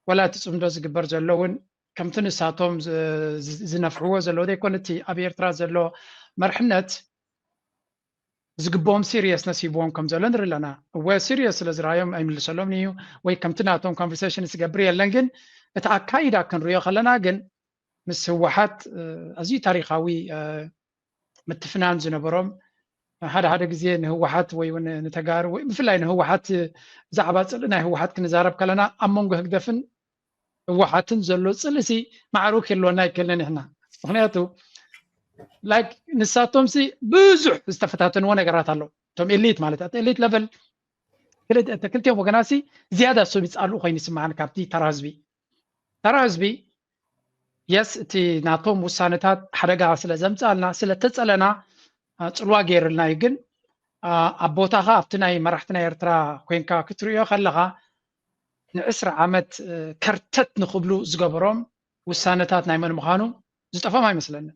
ወላ እቲ ፅምዶ ዝግበር ዘሎ እውን ከምቲ ንሳቶም ዝነፍሕዎ ዘለዉ ዘይኮነ እቲ ኣብ ኤርትራ ዘሎ መርሕነት ዝግብኦም ሲሪየስነስ ሂብዎም ከም ዘሎ ንርኢ ኣለና። እወ ሲሪየስ ስለ ዝረኣዮም ኣይምልሰሎም እዩ ወይ ከምቲ ናቶም ኮንቨርሴሽን ዝገብር የለን። ግን እቲ ኣካይዳ ክንሪኦ ከለና ግን ምስ ህወሓት ኣዝዩ ታሪካዊ ምትፍናን ዝነበሮም ሓደ ሓደ ግዜ ንህወሓት ወይ እውን ንተጋሩ ወይ ብፍላይ ንህወሓት ብዛዕባ ፅልኢ ናይ ህወሓት ክንዛረብ ከለና ኣብ መንጎ ህግደፍን ህወሓትን ዘሎ ፅልእሲ ማዕሩ ክህልወና ኣይክእልን ንሕና ምክንያቱ ላይክ ንሳቶም ሲ ብዙሕ ዝተፈታተንዎ ነገራት ኣሎ እቶም ኤሊት ማለት እቲ ኤሊት ለቨል ክልቲኦም ወገናሲ ዝያዳ ሰብ ይፃልኡ ኮይኑ ይስማዓኒ ካብቲ ተራ ህዝቢ ተራ ህዝቢ የስ እቲ ናቶም ውሳነታት ሓደጋ ስለ ዘምፅኣልና ስለተፀለና ፅልዋ ገይርልና እዩ ግን ኣብ ቦታኻ ኣብቲ ናይ መራሕቲ ናይ ኤርትራ ኮይንካ ክትርእዮ ከለኻ ንዕስራ ዓመት ከርተት ንክብሉ ዝገበሮም ውሳነታት ናይ መን ምዃኑ ዝጠፎም ኣይመስለንን።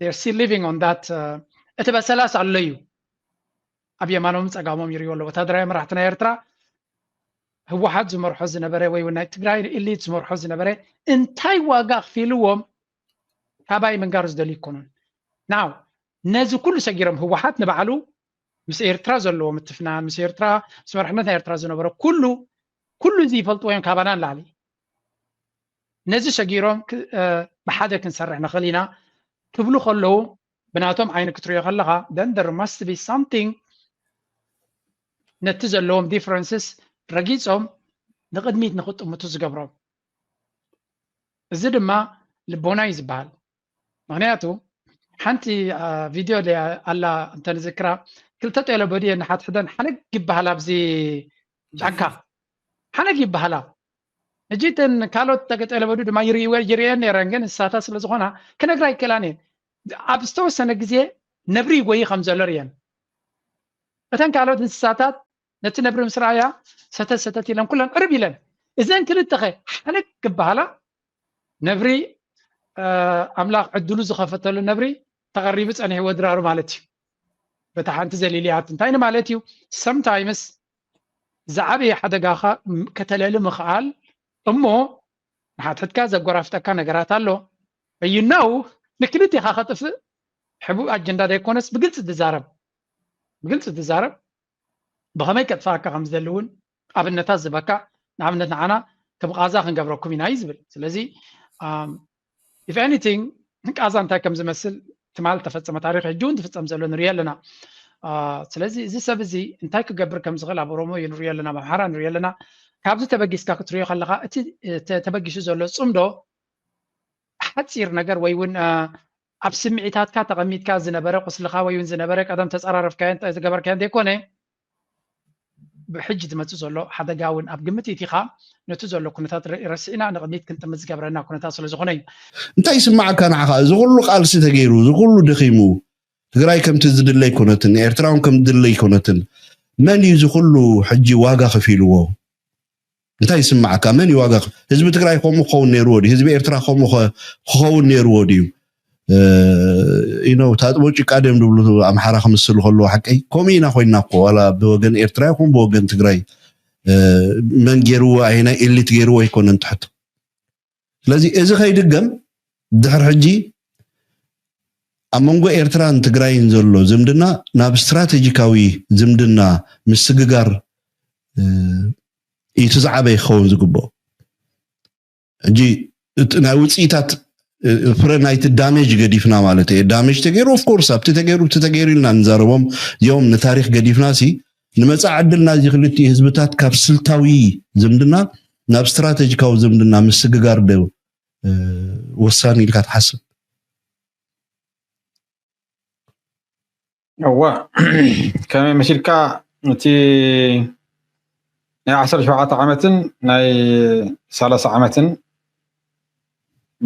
They're still living on that እቲ በሰላስ ኣሎ እዩ ኣብ የማኖምን ፀጋሞም ይርእዩ ኣለዉ። ወታደራዊ መራሕቲ ናይ ኤርትራ ህወሓት ዝመርሖ ዝነበረ ወይ ናይ ትግራይ ኢሊት ዝመርሖ ዝነበረ እንታይ ዋጋ ክፊልዎም ካባይ ምንጋር ዝደልዩ ይኮኑን። ናው ነዚ ኩሉ ሰጊሮም ህወሓት ንባዕሉ ምስ ኤርትራ ዘለዎ ምትፍናን ምስ ኤርትራ ምስ መርሕነት ናይ ኤርትራ ዝነበረ ኩሉ ኩሉ እዚ ይፈልጥዎ እዮም ካባና ንላዕሊ ነዚ ሰጊሮም ብሓደ ክንሰርሕ ንኽእል ኢና ክብሉ ከለዉ ብናቶም ዓይኒ ክትሪኦ ከለኻ then there must be something ነቲ ዘለዎም differences ረጊፆም ንቕድሚት ንኽጥምቱ ዝገብሮም እዚ ድማ ልቦና እዩ ዝበሃል ምክንያቱ ሓንቲ ቪድዮ ኣላ እንተንዝክራ ክልተ ጤለበድዮ ንሓድሕደን ሓነግ ይበሃል ኣብዚ ጫካ ሓነግ ይበሃላ ሕጂ እተን ካልኦት ጠለበዱ ድማ ይርእየን ነረን ግን እንስሳታት ስለ ዝኾና ክነግራ ይክእላን እየን ኣብ ዝተወሰነ ግዜ ነብሪ ይጎይ ከም ዘሎ ርእየን እተን ካልኦት እንስሳታት ነቲ ነብሪ ምስ ረኣያ ሰተት ሰተት ኢለን ኩለን ዕርብ ኢለን እዘን ክልተኸ ሓነግ ክበሃላ ነብሪ ኣምላኽ ዕድሉ ዝኸፈተሉ ነብሪ ተቐሪቡ ጸኒሕዎ ድራሩ ማለት እዩ በታ ሓንቲ ዘሊልያት እንታይ ንማለት እዩ sometimes ዝዓበየ ሓደጋኻ ከተለሊ ምኽኣል እሞ ንሓትሕትካ ዘጎራፍጠካ ነገራት ኣሎ you know ንክልቲኻ ከጥፍእ ሕቡእ ኣጀንዳ ዘይኮነስ ብግልፂ ትዛረብ ብግልፂ ትዛረብ ብኸመይ ከጥፍኣካ ከም ዝደሊ እውን ኣብነታት ዝበካ ንኣብነት ንዓና ከም ቃዛ ክንገብረኩም ኢና እዩ ዝብል ስለዚ if anything ቃዛ እንታይ ከም ዝመስል ትማል ተፈፀመ ታሪክ ሕጂ እውን ትፍፀም ዘሎ ንሪኦ ኣለና ስለዚ እዚ ሰብ እዚ እንታይ ክገብር ከም ዝኽእል ኣብ ኦሮሞ እዩ ንሪኦ ኣለና ኣብ ኣምሓራ ንሪኦ ኣለና ካብዚ ተበጊስካ ክትሪኦ ከለካ እቲ ተበጊሱ ዘሎ ፅምዶ ሓፂር ነገር ወይ እውን ኣብ ስምዒታትካ ተቐሚጥካ ዝነበረ ቁስልኻ ወይ እውን ዝነበረ ቀደም ተፀራረፍካዮ ዝገበርካዮ እንተይኮነ ብሕጂ ዝመፅእ ዘሎ ሓደጋ እውን ኣብ ግምት ኢትኻ ነቲ ዘሎ ኩነታት ረሲእና ንቕድሚት ክንጥምት ዝገብረና ኩነታት ስለ ዝኾነ እዩ እንታይ ይስማዓካ ንዓኻ እዚ ኩሉ ቃልሲ ተገይሩ እዚ ኩሉ ደኺሙ ትግራይ ከምቲ ዝድለ ኣይኮነትን ኤርትራ እውን ከም ዝድለ ኣይኮነትን መን እዩ እዚ ኩሉ ሕጂ ዋጋ ከፊልዎ እንታይ ይስማዓካ መን እዩ ዋጋ ህዝቢ ትግራይ ከምኡ ክኸውን ነይርዎ ድዩ ህዝቢ ኤርትራ ከምኡ ክኸውን ነይርዎ ድዩ you know ታጥቦ ጭቃ ድዮም ዝብሉ ኣምሓራ ክምስሉ ከለዎ ሓቀይ ከምኡ ኢና ኮይና እኮ ዋላ ብወገን ኤርትራ ይኹን ብወገን ትግራይ መን ገይርዎ ኣየናይ ኤሊት ገይርዎ ኣይኮነን ትሕቶ ስለዚ እዚ ከይድገም ድሕር ሕጂ ኣብ መንጎ ኤርትራን ትግራይን ዘሎ ዝምድና ናብ ስትራቴጂካዊ ዝምድና ምስግጋር እዩ ዝዓበየ ክኸውን ዝግብኦ ሕጂ ናይ ውፅኢታት ፍረ ናይቲ ዳሜጅ ገዲፍና ማለት እየ ዳሜጅ ተገይሩ ኦፍኮርስ ኣብቲ ተገይሩ እቲ ተገይሩ ኢልና ንዛረቦም እዚኦም ንታሪክ ገዲፍና ሲ ንመፃእ ዕድልና እዚ ክልቲኡ ህዝብታት ካብ ስልታዊ ዝምድና ናብ ስትራቴጂካዊ ዝምድና ምስግጋር ዶ ወሳኒ ኢልካ ትሓስብ እዋ ከመይ መሲልካ እቲ ናይ ዓሰርተ ሸውዓተ ዓመትን ናይ ሰላሳ ዓመትን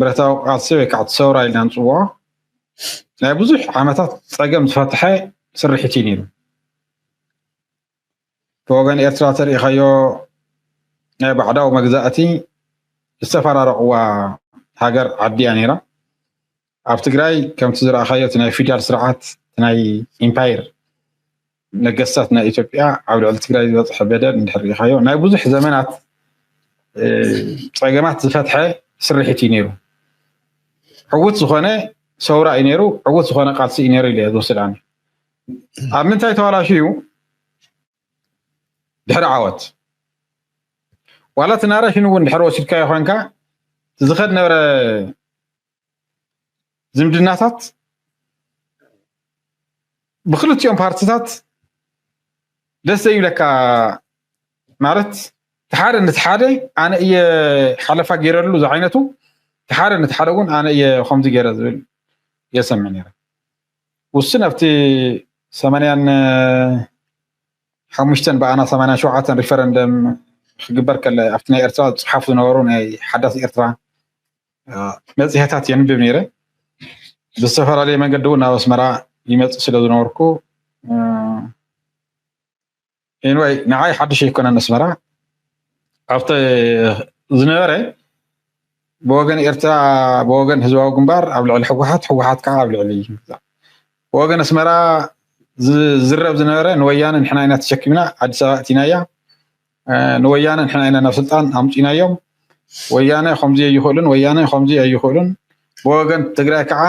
ብረታዊ ቃልሲ ወይ ከዓ ሰውራ ኢልና ንፅውዖ ናይ ብዙሕ ዓመታት ፀገም ዝፈትሐ ስርሒት እዩ ነይሩ ብወገን ኤርትራ ተሪኢኻዮ ናይ ባዕዳዊ መግዛእቲ ዝተፈራረቕዋ ሃገር ዓዲ እያ ነይራ ኣብ ትግራይ ከምቲ ዝረኣኻዮ እቲ ናይ ፊውዳል ስርዓት ናይ ኢምፓየር ነገስታት ናይ ኢትዮጵያ ኣብ ልዕሊ ትግራይ ዝበፅሐ በደል እንድሕር ርኢኻዮ ናይ ብዙሕ ዘመናት ጸገማት ዝፈትሐ ስርሒት እዩ ነይሩ። ዕዉት ዝኾነ ሰውራ እዩ ነይሩ፣ ዕዉት ዝኾነ ቃልሲ እዩ ነይሩ ኢለ ዝወስድ ኣነ። ኣብ ምንታይ ተዋላሽዩ? ድሕሪ ዓወት ዋላ እቲ ናሬሽን እውን ድሕሪ ወሲድካዮ ኮንካ ዝኸድ ነበረ ዝምድናታት ብክልቲኦም ፓርቲታት ደስ ዘይብለካ ማለት፣ ተሓደ ንተሓደ ኣነ እየ ሓለፋ ገይረሉ ዝዓይነቱ፣ ተሓደ ንተሓደ እውን ኣነ እየ ከምዚ ገይረ ዝብል የሰምዕ ነይረ። ውስን ኣብቲ ሰማንያን ሓሙሽተን ብኣና ሰማንያን ሸውዓተን ሪፈረንደም ክግበር ከለ ኣብቲ ናይ ኤርትራ ዝፅሓፉ ዝነበሩ ናይ ሓዳስ ኤርትራ መፅሄታት የንብብ ነይረ። ብዝተፈላለየ መንገዲ እውን ናብ ኣስመራ ይመፅእ ስለ ዝነበርኩ፣ ኤንወይ ንዓይ ሓድሽ ኣይኮነን ኣስመራ። ኣብቲ ዝነበረ ብወገን ኤርትራ ብወገን ህዝባዊ ግንባር ኣብ ልዕሊ ህወሓት፣ ህወሓት ከዓ ኣብ ልዕሊ ብወገን ኣስመራ ዝዝረብ ዝነበረ ንወያነ ንሕና ኢና ተሸኪምና ኣዲስ ኣበባ እቲናያ፣ ንወያነ ንሕና ኢና ናብ ስልጣን ኣምፂናዮም፣ ወያነ ከምዚ ኣይኽእሉን፣ ወያነ ከምዚ ኣይኽእሉን። ብወገን ትግራይ ከዓ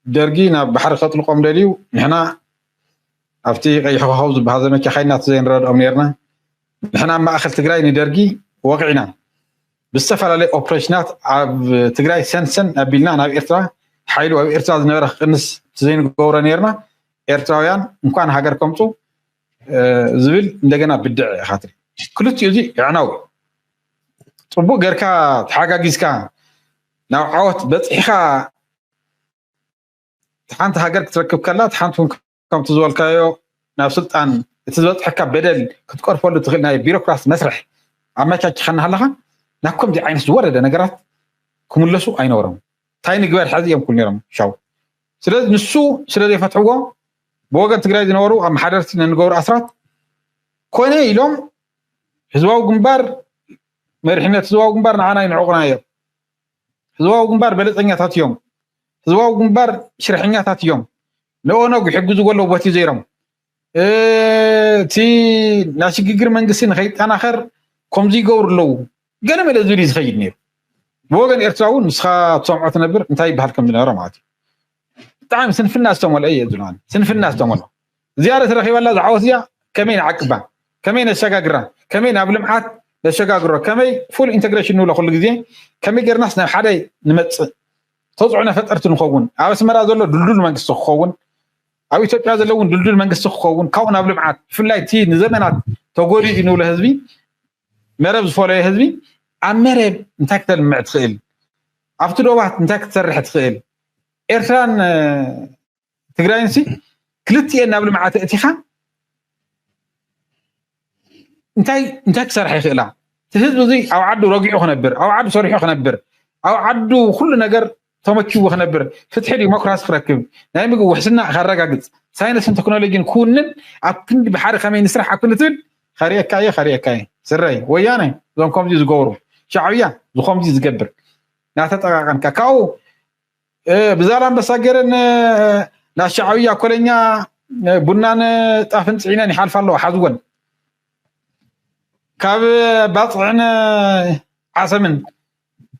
ደርጊ ናብ ባሕሪ ከጥልቆም ደልዩ፣ ንሕና ኣብቲ ቀይሕ ኮኸብ ዝበሃል ዘመቻ ካይድና እቲ ዘይንረድኦም ነርና። ንሕና ኣብ ማእኸል ትግራይ ንደርጊ ወቂዕና ብዝተፈላለየ ኦፕሬሽናት ኣብ ትግራይ ሰንሰን ኣቢልና ናብ ኤርትራ ሓይሉ ኣብ ኤርትራ ዝነበረ ክቅንስ እቲ ዘይንገብሮ ነርና። ኤርትራውያን እንኳን ሃገር ከምፁ ዝብል እንደገና ብድዕ ኢኻ ትርኢ። ክልቲኡ እዚ ኣዕናዊ እዩ። ፅቡቅ ጌርካ ተሓጋጊዝካ ናብ ዓወት በፂሕካ ሓንቲ ሃገር ክትረክብ ከላ ሓንቲ እውን ከምቲ ዝበልካዮ ናብ ስልጣን እቲ ዝበፅሐካ በደል ክትቀርፈሉ ትኽእል ናይ ቢሮክራሲ መስርሕ ኣመቻችኻ እናሃለኻ ናብ ከምዚ ዓይነት ዝወረደ ነገራት ክምለሱ ኣይነበሮም። እንታይ ንግበር ሕዚ እዮም ክብሉ ነይሮም ሻው። ስለዚ ንሱ ስለ ዘይፈትሕዎ ብወገን ትግራይ ዝነበሩ ኣመሓደርቲ ንገብሩ ኣስራት ኮነ ኢሎም ህዝባዊ ግንባር መሪሕነት ህዝባዊ ግንባር ንዓና ይንዕቑና እዮም። ህዝባዊ ግንባር በለፀኛታት እዮም። ህዝባዊ ግንባር ሽርሕኛታት እዮም። ንኦነግ ይሕግዝዎ ኣለዉ በቲ ዘይሮም እቲ ናይ ሽግግር መንግስቲ ንኸይጠናኸር ከምዚ ይገብሩ ኣለዉ። ገለ መለ ዝብል እዩ ዝኸይድ ነይሩ። ብወገን ኤርትራ እውን ንስኻ ትሰምዖ ትነብር እንታይ ይበሃል ከም ዝነበረ ማለት እዩ። ብጣዕሚ ስንፍና ዝተመልኦ እዩ ዝብልኒ። ስንፍና ዝተመልኦ ዝያዳ ተረኺባላ ዝዓወት እዚኣ ከመይ ንዓቅባ፣ ከመይ ነሸጋግራ፣ ከመይ ናብ ልምዓት ነሸጋግሮ፣ ከመይ ፉል ኢንተግሬሽን ንብሎ ኩሉ ግዜ፣ ከመይ ጌርናስ ናብ ሓደ ንመፅእ፣ ተፅዕኖ ፈጠርቲ ንኸውን፣ ኣብ ኣስመራ ዘሎ ድልዱል መንግስቲ ክኸውን፣ ኣብ ኢትዮጵያ ዘሎ እውን ድልዱል መንግስቲ ክኸውን፣ ካብኡ ናብ ልምዓት፣ ብፍላይ እቲ ንዘመናት ተጎዲኡ ንብሎ ህዝቢ፣ መረብ ዝፈለዮ ህዝቢ ኣብ መረብ እንታይ ክተልምዕ ትኽእል፣ ኣብቲ ዶባት እንታይ ክትሰርሕ ትኽእል፣ ኤርትራን ትግራይን ሲ ክልቲኤን ናብ ልምዓት እቲኻ እንታይ እንታይ ክሰርሕ ይኽእላ? እቲ ህዝቢ እዚ ኣብ ዓዱ ረጊዑ ክነብር፣ ኣብ ዓዱ ሰሪሑ ክነብር፣ ኣብ ዓዱ ኩሉ ነገር ተመችዎ ክነብር፣ ፍትሒ ዲሞክራሲ ክረክብ፣ ናይ ምግቢ ውሕስና ከረጋግፅ፣ ሳይንስን ቴክኖሎጂን ክውንን ኣብ ክንዲ ብሓደ ከመይ ንስራሕ ኣብ ክንዲ ትብል ከርእየካ እየ ከርእየካ እየ ስረይ ወያነ እዞም ከምዚ ዝገብሩ ሻዕብያ ዝኸምዚ ዝገብር ናተጠቃቀምካ ካብኡ ብዛላምበሳ ገይረን ናብ ሻዕብያ ኮለኛ ቡናን ጣፍን ፅዒነን ይሓልፋ ኣለዋ ሓዝወን ካብ ባፅዕን ዓሰምን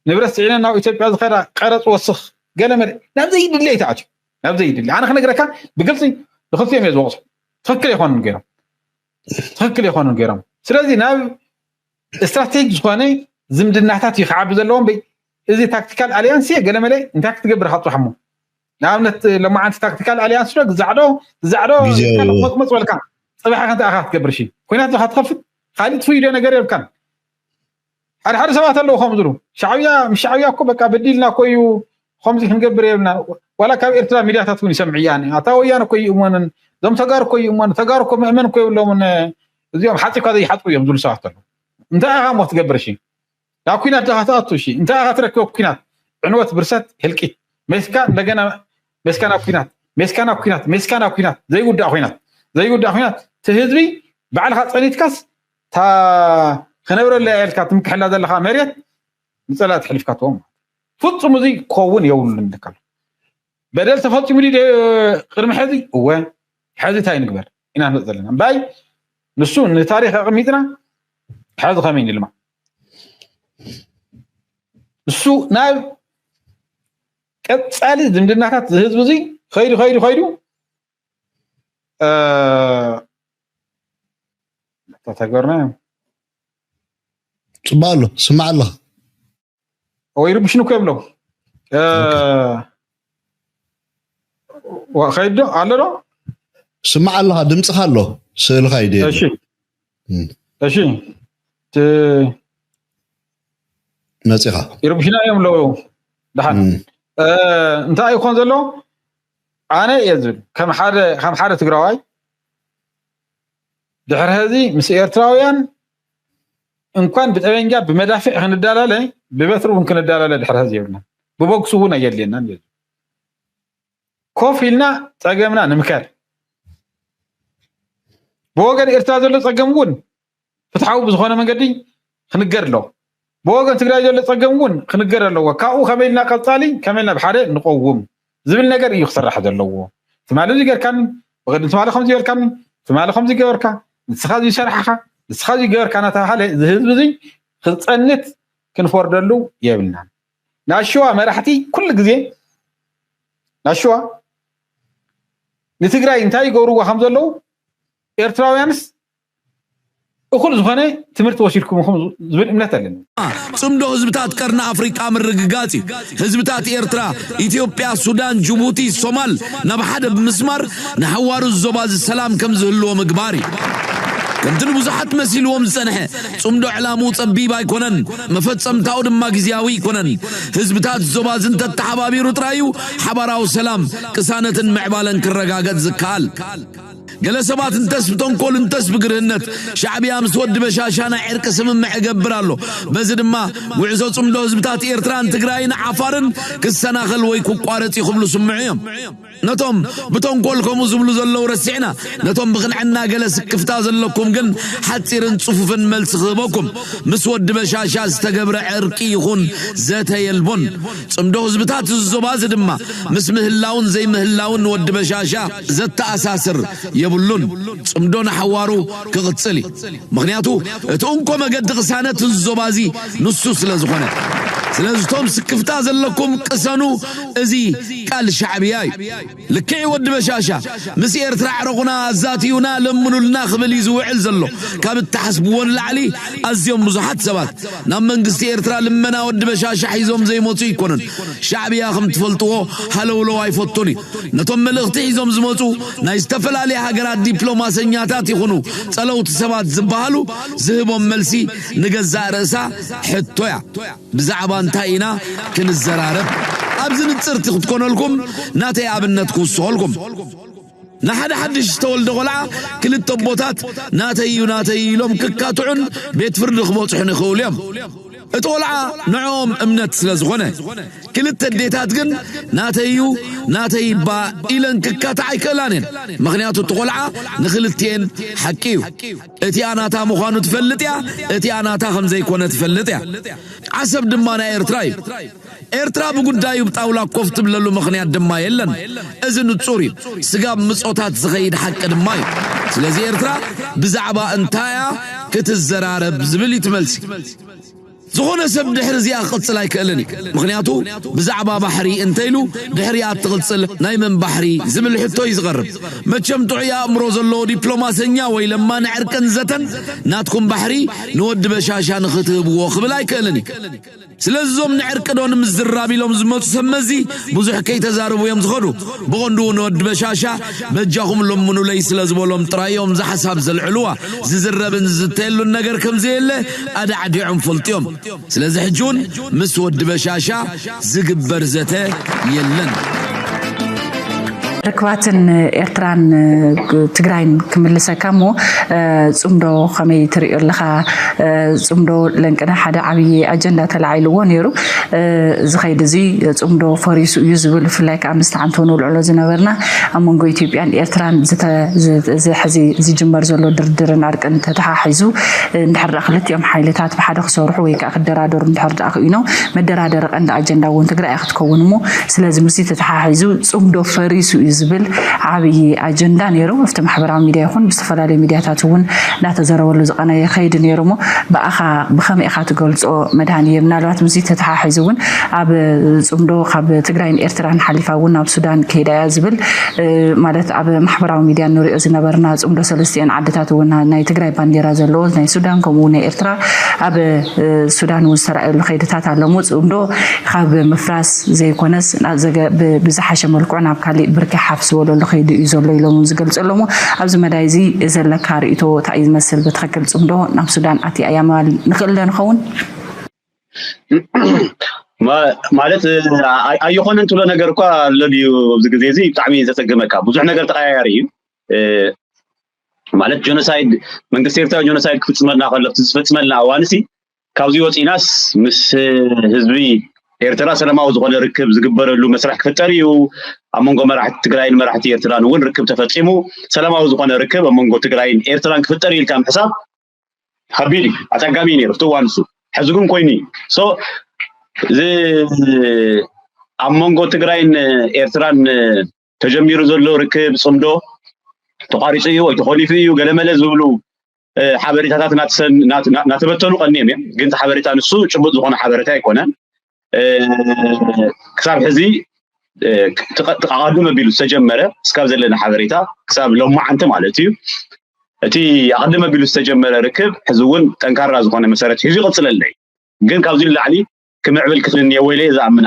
ንብረት ፅዒነን ናብ ኢትዮጵያ ዝኸዳ ቀረፅ ወስኽ ገለ መለ ናብ ዘይድለ እዩ ተኣትዩ ናብ ዘይድለ ኣነ ክነግረካ ብግልፂ ብክልቲኦም እየ ዝወቅሶ ትክክል ኣይኮኑን ገይሮም ትክክል ኣይኮኑን ገይሮም ስለዚ ናብ ስትራቴጂ ዝኾነ ዝምድናታት እዩ ክዓቢ ዘለዎ እምበይ እዚ ታክቲካል ኣሊያንስ እየ ገለመለ እንታይ ክትገብር ካብ ፅባሕ እሞ ንኣብነት ለማዓንቲ ታክቲካል ኣሊያንስ ዶ ግዛዕዶ ግዛዕዶ መፅመፅ በልካ ፅባሕ ከንተ ኣኻ ክትገብር ሺ ኩናት ካ ትኸፍት ካሊእ ትፍይዶ ነገር የብልካን ሓደ ሓደ ሰባት ኣለዉ ከም ዝሉ ሻዕብያ ምስ ሻዕብያ እኮ በቃ በዲልና እኮ እዩ ከምዚ ክንገብር የብልና ዋላ ካብ ኤርትራ ሚድያታት እውን ይሰምዕ እያ ኣታ ወያነ እኮ ይእመንን እዞም ተጋሩ እኮ ይእመኑ ተጋሩ እኮ መእመን እኮ የብሎምን እዚኦም ሓፂብካ ዘይሓፅቡ እዮም ዝብሉ ሰባት ኣለዉ እንታይ ኢኻ እሞ ክትገብር እሺ ናብ ኩናት ዳኻ ትኣቱ እሺ እንታይ ኢኻ ትረክቦ ኩናት ዕንወት ብርሰት ህልቂት ሜስካ እንደገና ሜስካ ናብ ኩናት ሜስካ ናብ ኩናት ሜስካ ናብ ኩናት ዘይውዳእ ኩናት ዘይውዳእ ኩናት እቲ ህዝቢ ባዕልኻ ፀኒትካስ እታ ክነብረላ እየ ኢልካ ትምክሐላ ዘለኻ መሬት ንፀላእቲ ኣሕሊፍካ ትህቦም ፍፁም እዚ ክኸውን የብሉን ኢልካ ኣሎ በደል ተፈፂሙ ድዩ ቅድሚ ሕዚ እወ ሕዚ እንታይ ንግበር ኢና ንርኢ ዘለና እምበይ ንሱ ንታሪክ ኣቐሚጥና ሕዚ ከመይ ንልማዕ እሱ ናብ ቀጻሊ ዝምድናታት ዝህዝብ እዚ ኸይዱ ኸይዱ ኸይዱ ተተገርና እዮም። ጽባሕ ኣሎ ስማዕ ኣለኻ። ወይ ርብሽን እኮ የብሎም። ኸይዶ ኣሎ ዶ? ስማዕ ኣለኻ፣ ድምፅኻ ኣሎ፣ ስእልኻ እዩ ደየለ። እሺ እሺ። መፂኻ። ይርብሽና እዮም ኣለዉ። ድሓን እንታይ ይኾን ዘሎ? ኣነ እየ ዝብል ከም ሓደ ከም ሓደ ትግራዋይ ድሕሪ ሀዚ ምስ ኤርትራውያን እንኳን ብጠበንጃ ብመዳፍዕ ክንዳላለ ብበትሪ እውን ክንዳላለ ድሕሪ ሀዚ የብልና። ብቦክስ እውን ኣየድልየናን እዩ። ኮፍ ኢልና ጸገምና ንምከር። ብወገን ኤርትራ ዘሎ ጸገም እውን ፍትሓዊ ብዝኾነ መንገዲ ክንገር ኣለዎ። ብወገን ትግራይ ዘሎ ጸገም እውን ክንገር ኣለዎ። ካብኡ ከመይ ኢልና ቀጻሊ ከመይ ኢልና ብሓደ ንቆውም ዝብል ነገር እዩ ክስራሕ ዘለዎ። ትማሊ እዚ ገርካኒ፣ ብቕድሚ ትማሊ ከምዚ ገርካኒ፣ ትማሊ ከምዚ ገበርካ፣ ንስኻ እዚ ሰራሕኻ፣ ንስኻ እዚ ገበርካ እናተባሃለ እዚ ህዝቢ እዚ ክጸንት ክንፈርደሉ የብልናን። ናሽዋ መራሕቲ ኩሉ ግዜ ናሽዋ ንትግራይ እንታይ ይገብርዋ ከም ዘለዉ ኤርትራውያንስ እኹል ዝኾነ ትምህርቲ ወሲድኩም ኢኹም ዝብል እምነት ኣለኒ። ጽምዶ ህዝብታት ቀርኒ ኣፍሪቃ ምርግጋጽ እዩ። ህዝብታት ኤርትራ፣ ኢትዮጵያ፣ ሱዳን፣ ጅቡቲ፣ ሶማል ናብ ሓደ ብምስማር ንሓዋሩ ዞባ እዚ ሰላም ከም ዝህልዎ ምግባር እዩ። ከምቲ ንብዙሓት መሲልዎም ዝጸንሐ ጽምዶ ዕላምኡ ጸቢብ ኣይኮነን፣ መፈጸምታኡ ድማ ግዝያዊ ኣይኮነን። ህዝብታት ዞባ እዚ እንተተሓባቢሩ ጥራይ እዩ ሓባራዊ ሰላም፣ ቅሳነትን ምዕባለን ክረጋገጽ ዝከኣል። ገለ ሰባት እንተስ ብተንኮል እንተስ ብግርህነት ሻዕብያ ምስ ወዲ በሻሻ ናይ ዕርቂ ስምምዕ እገብር ኣሎ። በዚ ድማ ጉዕዞ ጽምዶ ህዝብታት ኤርትራን ትግራይን ዓፋርን ክሰናኸል ወይ ክቋረጽ እዩ ክብሉ ስምዑ እዮም። ነቶም ብተንኮል ከምኡ ዝብሉ ዘለዉ ረሲዕና፣ ነቶም ብቕንዕና ገለ ስክፍታ ዘለኩም ግን ሓጺርን ጽፉፍን መልሲ ክህበኩም። ምስ ወዲ በሻሻ ዝተገብረ ዕርቂ ይኹን ዘተ የልቦን። ጽምዶ ህዝብታት እዚ ዞባ እዚ ድማ ምስ ምህላውን ዘይምህላውን ንወዲ በሻሻ ዘተኣሳስር የብሉን። ጽምዶ ንሓዋሩ ክቕጽል እዩ። ምኽንያቱ እቲ እንኮ መገዲ ቅሳነት እዚ ዞባ እዚ ንሱ ስለ ዝኾነ። ስለዚ እቶም ስክፍታ ዘለኩም ቅሰኑ፣ እዚ ቃል ሻዕብያ እዩ። ልክዕ ወዲ በሻሻ ምስ ኤርትራ ዕረቑና ኣዛትዩና ለምኑልና ክብል እዩ ዝውዕል ዘሎ። ካብ እትሓስብዎ ንላዕሊ ኣዝዮም ብዙሓት ሰባት ናብ መንግስቲ ኤርትራ ልመና ወዲ በሻሻ ሒዞም ዘይመፁ ኣይኮኑን። ሻዕብያ ከም ትፈልጥዎ ሃለውለው ኣይፈቱን እዩ። ነቶም መልእኽቲ ሒዞም ዝመፁ ናይ ዝተፈላለያ ሃገራት ዲፕሎማሰኛታት ይኹኑ ጸለውቲ ሰባት ዝበሃሉ ዝህቦም መልሲ ንገዛእ ርእሳ ሕቶ እያ። ብዛዕባ እንታይ ኢና ክንዘራረብ? ኣብዚ ንጽርቲ ክትኮነልኩም ናተይ ኣብነት ክውስኸልኩም። ንሓደ ሓድሽ ዝተወልደ ቆልዓ ክልተ ኣቦታት ናተይ እዩ፣ ናተይ እዩ ኢሎም ክካትዑን ቤት ፍርዲ ክበጽሑን ይኽእሉ እዮም። እቲ ቆልዓ ንዕኦም እምነት ስለ ዝኾነ፣ ክልተ ኣዴታት ግን ናተይ እዩ፣ ናተይ እባ ኢለን ክካትዓ ኣይክእላን እየን። ምኽንያቱ እቲ ቆልዓ ንኽልቲኤን ሓቂ እዩ። እቲኣ ናታ ምዃኑ ትፈልጥ እያ፣ እቲኣ ናታ ከም ዘይኮነ ትፈልጥ እያ። ዓሰብ ድማ ናይ ኤርትራ እዩ። ኤርትራ ብጉዳዩ ብጣውላ ኮፍ ትብለሉ ምኽንያት ድማ የለን። እዚ ንጹር እዩ። ስጋብ ምጾታት ዝኸይድ ሓቂ ድማ እዩ። ስለዚ ኤርትራ ብዛዕባ እንታይ እያ ክትዘራረብ ዝብል እዩ እቲ መልሲ። ዝኾነ ሰብ ድሕሪ እዚኣ ክቕጽል ኣይክእልን እዩ። ምኽንያቱ ብዛዕባ ባሕሪ እንተኢሉ ድሕሪኣ እትቕጽል ናይ መን ባሕሪ ዝብል ሕቶ እዩ ዝቐርብ። መቸም ጥዑይ ኣእምሮ ዘለዎ ዲፕሎማሰኛ ወይ ለማኒ ዕርቅን ዘተን ናትኩም ባሕሪ ንወዲ በሻሻ ንኽትህብዎ ክብል ኣይክእልን እዩ። ስለዚ እዞም ንዕርቂ ዶ ንምዝራብ ኢሎም ዝመፁ ሰብ መዚ ብዙሕ ከይተዛረቡ እዮም ዝኸዱ። ብቐንዱ ንወዲ በሻሻ በጃኹም ለምኑለይ ስለ ዝበሎም ጥራይ እዮም እዛ ሓሳብ ዘልዕልዋ። ዝዝረብን ዝዝተየሉን ነገር ከም ዘየለ ኣዳዕዲዖም ፈልጡ እዮም። ስለዚ ሕጂ እውን ምስ ወዲ በሻሻ ዝግበር ዘተ የለን። ርክባትን ኤርትራን ትግራይን ክምልሰካ እሞ፣ ጽምዶ ከመይ ትርእዮ ኣለኻ? ጽምዶ ለንቅነ ሓደ ዓብዪ ኣጀንዳ ተላዒልዎ ነይሩ። እዚ ኸይዲ እዚ ጽምዶ ፈሪሱ እዩ ዝብል፣ ብፍላይ ከዓ ምስቲ ዓንቶን ንውልዕሎ ዝነበርና ኣብ መንጎ ኢትዮጵያን ኤርትራን ዝተ-፣ ዝ-፣ እዚ ሕዚ ዝጅመር ዘሎ ድርድርን ዕርቅን ተተሓሒዙ፣ እንድሕር ደኣ ክልቲኦም ሓይልታት ብሓደ ክሰርሑ ወይ ከዓ ክደራደሩ እንድሕር ደኣ ክኢኖም፣ መደራደሪ ቀንዲ ኣጀንዳ እውን ትግራይ እያ ክትከውን እሞ፣ ስለዚ ምስዚ ተተሓሒዙ ጽምዶ ፈሪሱ እዩ ዝብል ዓብዪ ኣጀንዳ ነይሩ። ኣብቲ ማሕበራዊ ሚድያ ይኹን ብዝተፈላለዩ ሚድያታት እውን እናተዘረበሉ ዝቐነየ ከይዲ ነይሩ። እሞ ብኣኻ ብኸመይ ኢኻ ትገልፆ? መድሃንየ፣ ምናልባት ምስዚ ተተሓሒዙ እውን ኣብ ፅምዶ ካብ ትግራይን ኤርትራን ሓሊፋ እውን ናብ ሱዳን ከይዳ እያ ዝብል ማለት ኣብ ማሕበራዊ ሚድያ ንሪኦ ዝነበርና ፅምዶ ሰለስቲኤን ዓድታት እውን ናይ ትግራይ ባንዴራ ዘለዎ ናይ ሱዳን ከምኡ ናይ ኤርትራ ኣብ ሱዳን እውን ዝተረኣየሉ ከይድታት ኣለሞ። ፅምዶ ካብ ምፍራስ ዘይኮነስ ብዝሓሸ መልክዑ ናብ ካሊእ ብርኪ ሓፍ ዝበለሉ ከይዲ እዩ ዘሎ ኢሎም ዝገልፁ ኣለሞ። ኣብዚ መዳይ እዚ ዘለካ ርእቶ እንታይ እዩ ዝመስል? ብትኽክል ፅምዶ ናብ ሱዳን ኣትያ እያ ምባል ንኽእል ዶ ንኸውን? ማለት ኣይኮነን ትብሎ ነገር እኳ ኣሎ ድዩ? ኣብዚ ግዜ እዚ ብጣዕሚ ዘፀግመካ ብዙሕ ነገር ተቀያያሪ እዩ። ማለት ጆኖሳይድ መንግስቲ ኤርትራ ጆኖሳይድ ክፍፅመልና ከሎ ዝፈፅመልና እዋንሲ ካብዚ ወፂናስ ምስ ህዝቢ ኤርትራ ሰላማዊ ዝኾነ ርክብ ዝግበረሉ መስርሕ ክፍጠር እዩ። ኣብ መንጎ መራሕቲ ትግራይን መራሕቲ ኤርትራን እውን ርክብ ተፈፂሙ ሰላማዊ ዝኾነ ርክብ ኣብ መንጎ ትግራይን ኤርትራን ክፍጠር እዩ ኢልካ ምሕሳብ ከቢድ እዩ፣ ኣፀጋሚ እዩ ነይሩ እቲ እዋን እሱ። ሕዚ ግን ኮይኑ እዩ። ሶ እዚ ኣብ መንጎ ትግራይን ኤርትራን ተጀሚሩ ዘሎ ርክብ ፅምዶ ተቋሪፁ እዩ ወይ ተኾሊፉ እዩ ገለመለ ዝብሉ ሓበሬታታት እናተበተኑ ቀኒዮም እዮም። ግን እቲ ሓበሬታ ንሱ ጭቡጥ ዝኾነ ሓበሬታ ኣይኮነን። ክሳብ ሕዚ ተቓድም ኣቢሉ ዝተጀመረ እስካብ ዘለና ሓበሬታ ክሳብ ሎማዓንቲ ማለት እዩ። እቲ ኣቐድም ኣቢሉ ዝተጀመረ ርክብ ሕዚ እውን ጠንካራ ዝኾነ መሰረት ሒዙ ይቕፅለለይ። ግን ካብዚ ንላዕሊ ክምዕብል ክኽእል እኒኦ ወይ ኢለ ዝኣምን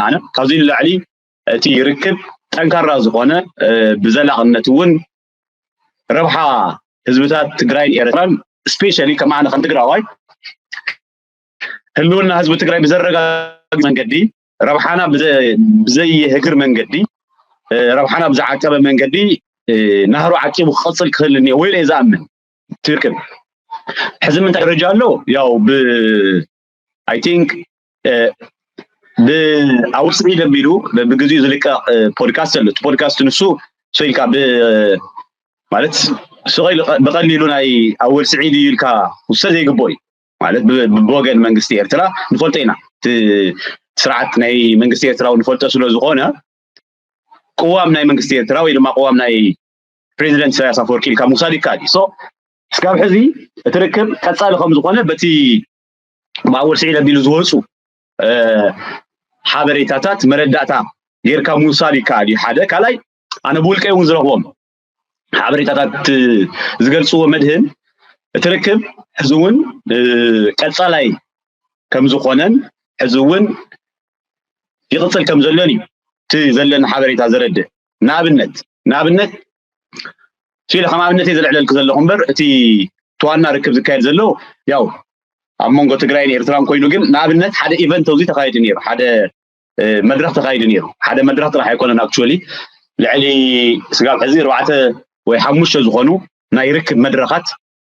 ኣነ። ካብዚ ንላዕሊ እቲ ርክብ ጠንካራ ዝኾነ ብዘላቕነት እውን ረብሓ ህዝብታት ትግራይን ኤርትራን ስፔሻሊ ከም ኣነ ከም ትግራዋይ ህልውና ህዝቢ ትግራይ ብዘረጋግፅ መንገዲ ረብሓና ብዘይህግር መንገዲ ረብሓና ብዝዓቀበ መንገዲ ናህሩ ዓቂቡ ክቐፅል ክኽእል እኒኦ ወይ ኢለ ዝኣምን ትርክብ ሕዚ ምንታይ ደረጃ ኣሎ ያው ብ I think ብኣውስዒ ደቢሉ ብግዚኡ ዝልቀቕ ፖድካስት ኣሎ። ፖድካስት ንሱ ሶ ኢልካ ማለት ብቐሊሉ ናይ ኣወል ስዒድ እዩ ኢልካ ውሰ ዘይግቦ እዩ ማለት ብወገን መንግስቲ ኤርትራ ንፈልጦ ኢና። ስርዓት ናይ መንግስቲ ኤርትራ ንፈልጦ ስለ ዝኾነ ቅዋም ናይ መንግስቲ ኤርትራ ወይ ድማ ቅዋም ናይ ፕሬዚደንት ኢሳያስ ኣፈወርቂ ኢልካ ምውሳድ ይከኣል እዩ። እስካብ ሕዚ እቲ ርክብ ቀፃሊ ከም ዝኾነ በቲ ብኣወል ስዒድ ኣቢሉ ዝወፁ ሓበሬታታት መረዳእታ ጌርካ ምውሳድ ይከኣል እዩ። ሓደ ካልኣይ ኣነ ብውልቀይ እውን ዝረኽቦም ሓበሬታታት ዝገልፅዎ መድህን እቲ ርክብ ሕዚ እውን ቀፃላይ ከም ዝኾነን ሕዚ እውን ይቕፅል ከም ዘሎን እዩ እቲ ዘለኒ ሓበሬታ ዘረድእ። ንኣብነት ንኣብነት ስኢለ ከም ኣብነት እየ ዘልዕለልክ ዘለኹ እምበር እቲ ተዋና ርክብ ዝካየድ ዘሎ ያው ኣብ መንጎ ትግራይን ኤርትራን ኮይኑ ግን ንኣብነት ሓደ ኢቨንት ኣብዚ ተኻይዱ ነይሩ ሓደ መድረክ ተኻይዱ ነይሩ ሓደ መድረክ ጥራሕ ኣይኮነን actually ልዕሊ ስጋብ ሕዚ ኣርባዕተ ወይ ሓሙሽተ ዝኾኑ ናይ ርክብ መድረኻት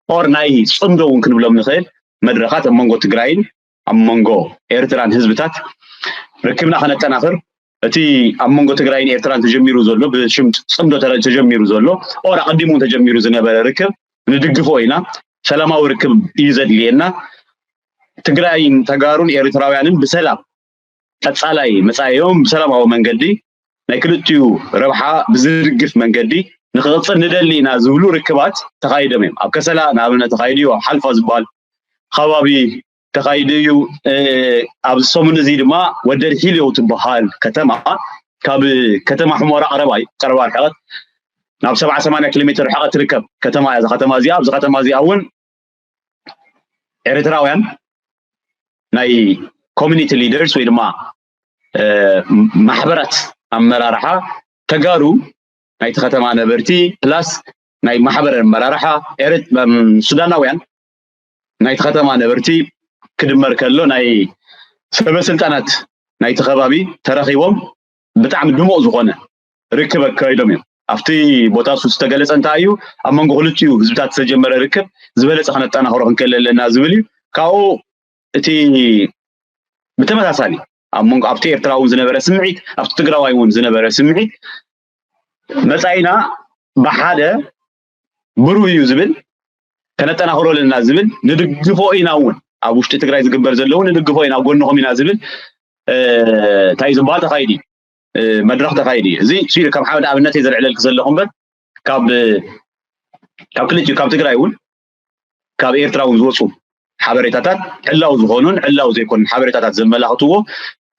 or ናይ ፅምዶ እውን ክንብሎም ንኽእል መድረኻት ኣብ መንጎ ትግራይን ኣብ መንጎ ኤርትራን ህዝብታት ርክብና ከነጠናኽር እቲ ኣብ መንጎ ትግራይን ኤርትራን ተጀሚሩ ዘሎ ብሽም ፅምዶ ተጀሚሩ ዘሎ or ኣቐዲሙ ተጀሚሩ ዝነበረ ርክብ ንድግፎ ኢና። ሰላማዊ ርክብ እዩ ዘድልየና። ትግራይን ተጋሩን ኤርትራውያንን ብሰላም ቀፃላይ መፃኢኦም ብሰላማዊ መንገዲ ናይ ክልቲኡ ረብሓ ብዝድግፍ መንገዲ ንክቕፅል ንደሊ ኢና ዝብሉ ርክባት ተኻይዶም እዮም። ኣብ ከሰላ ንኣብነት ተኻይዱ እዩ። ኣብ ሓልፋ ዝበሃል ከባቢ ተኻይዱ እዩ። ኣብዚ ሰሙን እዚ ድማ ወደድ ሒልዮ ትበሃል ከተማ ካብ ከተማ ሕሞራ ቀረባ እዩ። ቀረባ ርሕቐት ናብ ሰብዓ ሰማንያ ኪሎ ሜትር ርሕቐት ትርከብ ከተማ እያ። እዛ ከተማ እዚኣ ኣብዚ ከተማ እዚኣ እውን ኤርትራውያን ናይ ኮሚኒቲ ሊደርስ ወይ ድማ ማሕበራት ኣመራርሓ ተጋሩ ናይቲ ከተማ ነበርቲ ፕላስ ናይ ማሕበር ኣመራርሓ ሱዳናውያን ናይቲ ከተማ ነበርቲ ክድመር ከሎ ናይ ሰበ ስልጣናት ናይቲ ከባቢ ተረኺቦም ብጣዕሚ ድሙቕ ዝኾነ ርክብ ኣካይዶም እዮም። ኣብቲ ቦታ እሱ ዝተገለፀ እንታይ እዩ ኣብ መንጎ ክልቲኡ ህዝብታት ዝተጀመረ ርክብ ዝበለፀ ከነጠናኽሮ ክንክእል ኣለና ዝብል እዩ። ካብኡ እቲ ብተመሳሳሊ ኣብ መንጎ ኣብቲ ኤርትራ እውን ዝነበረ ስምዒት ኣብቲ ትግራዋይ እውን ዝነበረ ስምዒት መፃኢና ብሓደ ብሩህ እዩ ዝብል ከነጠናኽሮ ኣለና ዝብል ንድግፎ ኢና እውን ኣብ ውሽጢ ትግራይ ዝግበር ዘለዉ ንድግፎ ኢና ጎንኹም ኢና ዝብል እንታይ ዝበሃል ተኻይዲ መድረኽ ተኻይዱ እዩ። እዚ ስኢሉ ከም ሓደ ኣብነት እየ ዘልዕለልክ ዘለኹ እምበር ካብ ካብ ክልቲኡ ካብ ትግራይ እውን ካብ ኤርትራ እውን ዝወፁ ሓበሬታታት ዕላው ዝኾኑን ዕላው ዘይኮኑን ሓበሬታታት ዘመላኽትዎ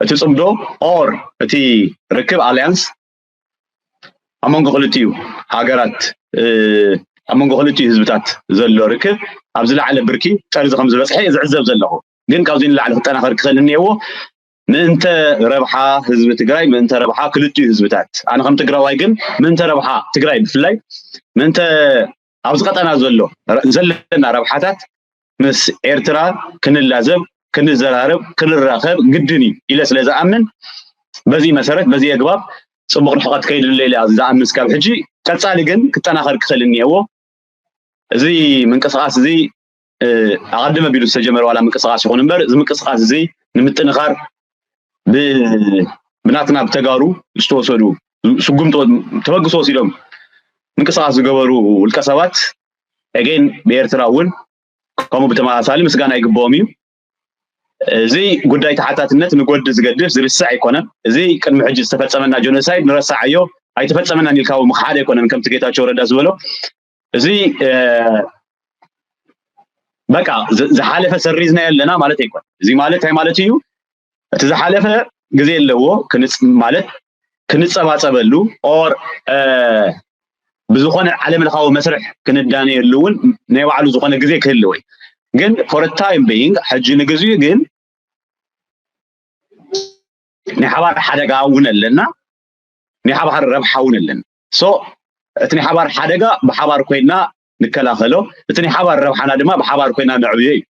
እቲ ፅምዶ ኦር እቲ ርክብ ኣልያንስ ኣብ መንጎ ክልቲኡ ሃገራት ኣብ መንጎ ክልቲኡ ህዝብታት ዘሎ ርክብ ኣብ ዝለዓለ ብርኪ ጠርዚ ከም ዝበፅሐ እየ ዝዕዘብ ዘለኹ። ግን ካብዚ ንላዕሊ ክጠናኸር ክኽእል እኒአዎ። ምእንተ ረብሓ ህዝቢ ትግራይ፣ ምእንተ ረብሓ ክልቲኡ ህዝብታት፣ ኣነ ከም ትግራዋይ ግን ምእንተ ረብሓ ትግራይ ብፍላይ ምእንተ ኣብዚ ቀጠና ዘሎ ዘለና ረብሓታት ምስ ኤርትራ ክንላዘብ፣ ክንዘራረብ፣ ክንራኸብ ግድን እዩ ኢለ ስለ ዝኣምን በዚ መሰረት በዚ ኣግባብ ፅቡቕ ርሕቐት ከይድለ ኢለ ዝኣምን ስካብ ሕጂ። ቀፃሊ ግን ክጠናኸር ክኽእል እኒአዎ። እዚ ምንቅስቃስ እዚ ኣቐድም ኣቢሉ ዝተጀመረ ዋላ ምንቅስቃስ ይኹን እምበር እዚ ምንቅስቃስ እዚ ንምጥንኻር ብናትና ብተጋሩ ዝተወሰዱ ስጉምቲ ተበግሶ ወሲዶም ምንቅስቃስ ዝገበሩ ውልቀ ሰባት ኤጌን ብኤርትራ እውን ከምኡ ብተመሳሳሊ ምስጋና ይግብኦም እዩ። እዚ ጉዳይ ተሓታትነት ንጎዲ ዝገድፍ ዝርሳዕ ኣይኮነን። እዚ ቅድሚ ሕጂ ዝተፈፀመና ጀኖሳይድ ንረሳዓዮ ኣይተፈፀመናን ኢልካ ምኽሓድ ኣይኮነን። ከምቲ ጌታቸው ረዳ ዝበሎ እዚ በቃ ዝሓለፈ ሰሪዝና ኣለና ማለት ኣይኮን። እዚ ማለት እንታይ ማለት እዩ? እቲ ዝሓለፈ ግዜ ኣለዎ ማለት ክንፀባፀበሉ ኦር ብዝኾነ ዓለም ለኻዊ መስርሕ ክንዳነየሉ እውን ናይ ባዕሉ ዝኾነ ግዜ ክህልወ ግን for time being ሕጂ ንግዚኡ ግን ናይ ሓባር ሓደጋ እውን ኣለና፣ ናይ ሓባር ረብሓ እውን ኣለና። ሶ እቲ ናይ ሓባር ሓደጋ ብሓባር ኮይና ንከላኸሎ፣ እቲ ናይ ሓባር ረብሓና ድማ ብሓባር ኮይና ነዕብዮ እዩ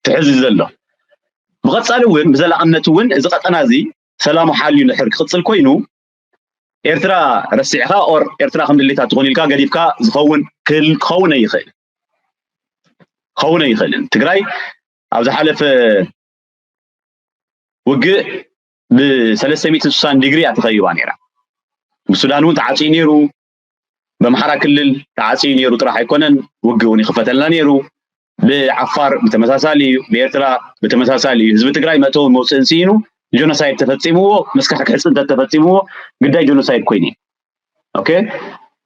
ትሕዚ ዘሎ። ብቐፃሊ እውን ብዘላቕነት እውን እዚ ቀጠና እዚ ሰላሙ ሓልዩ ንድሕር ክቕፅል ኮይኑ ኤርትራ ረሲዕኻ ኦር ኤርትራ ከም ድሌታ ትኾን ኢልካ ገዲፍካ ዝኸውን ክኸውን ኣይኽእል ክኸውን ኣይኽእልን። ትግራይ ኣብ ዝሓለፈ ውግእ ብ360 ዲግሪ እያ ተኸቢባ ነይራ። ብሱዳን እውን ተዓፅዩ ነይሩ፣ በምሓራ ክልል ተዓፅዩ ነይሩ ጥራሕ ኣይኮነን፣ ውግእ እውን ይኽፈተልና ነይሩ። ብዓፋር ብተመሳሳሊ እዩ፣ ብኤርትራ ብተመሳሳሊ እዩ። ህዝቢ ትግራይ መእተውን መውፅእን ስኢኑ ጆኖሳይድ ተፈፂምዎ፣ መስካሕክሒ ፅንተት ተፈፂምዎ፣ ግዳይ ጆኖሳይድ ኮይኑ እዩ። ኦኬ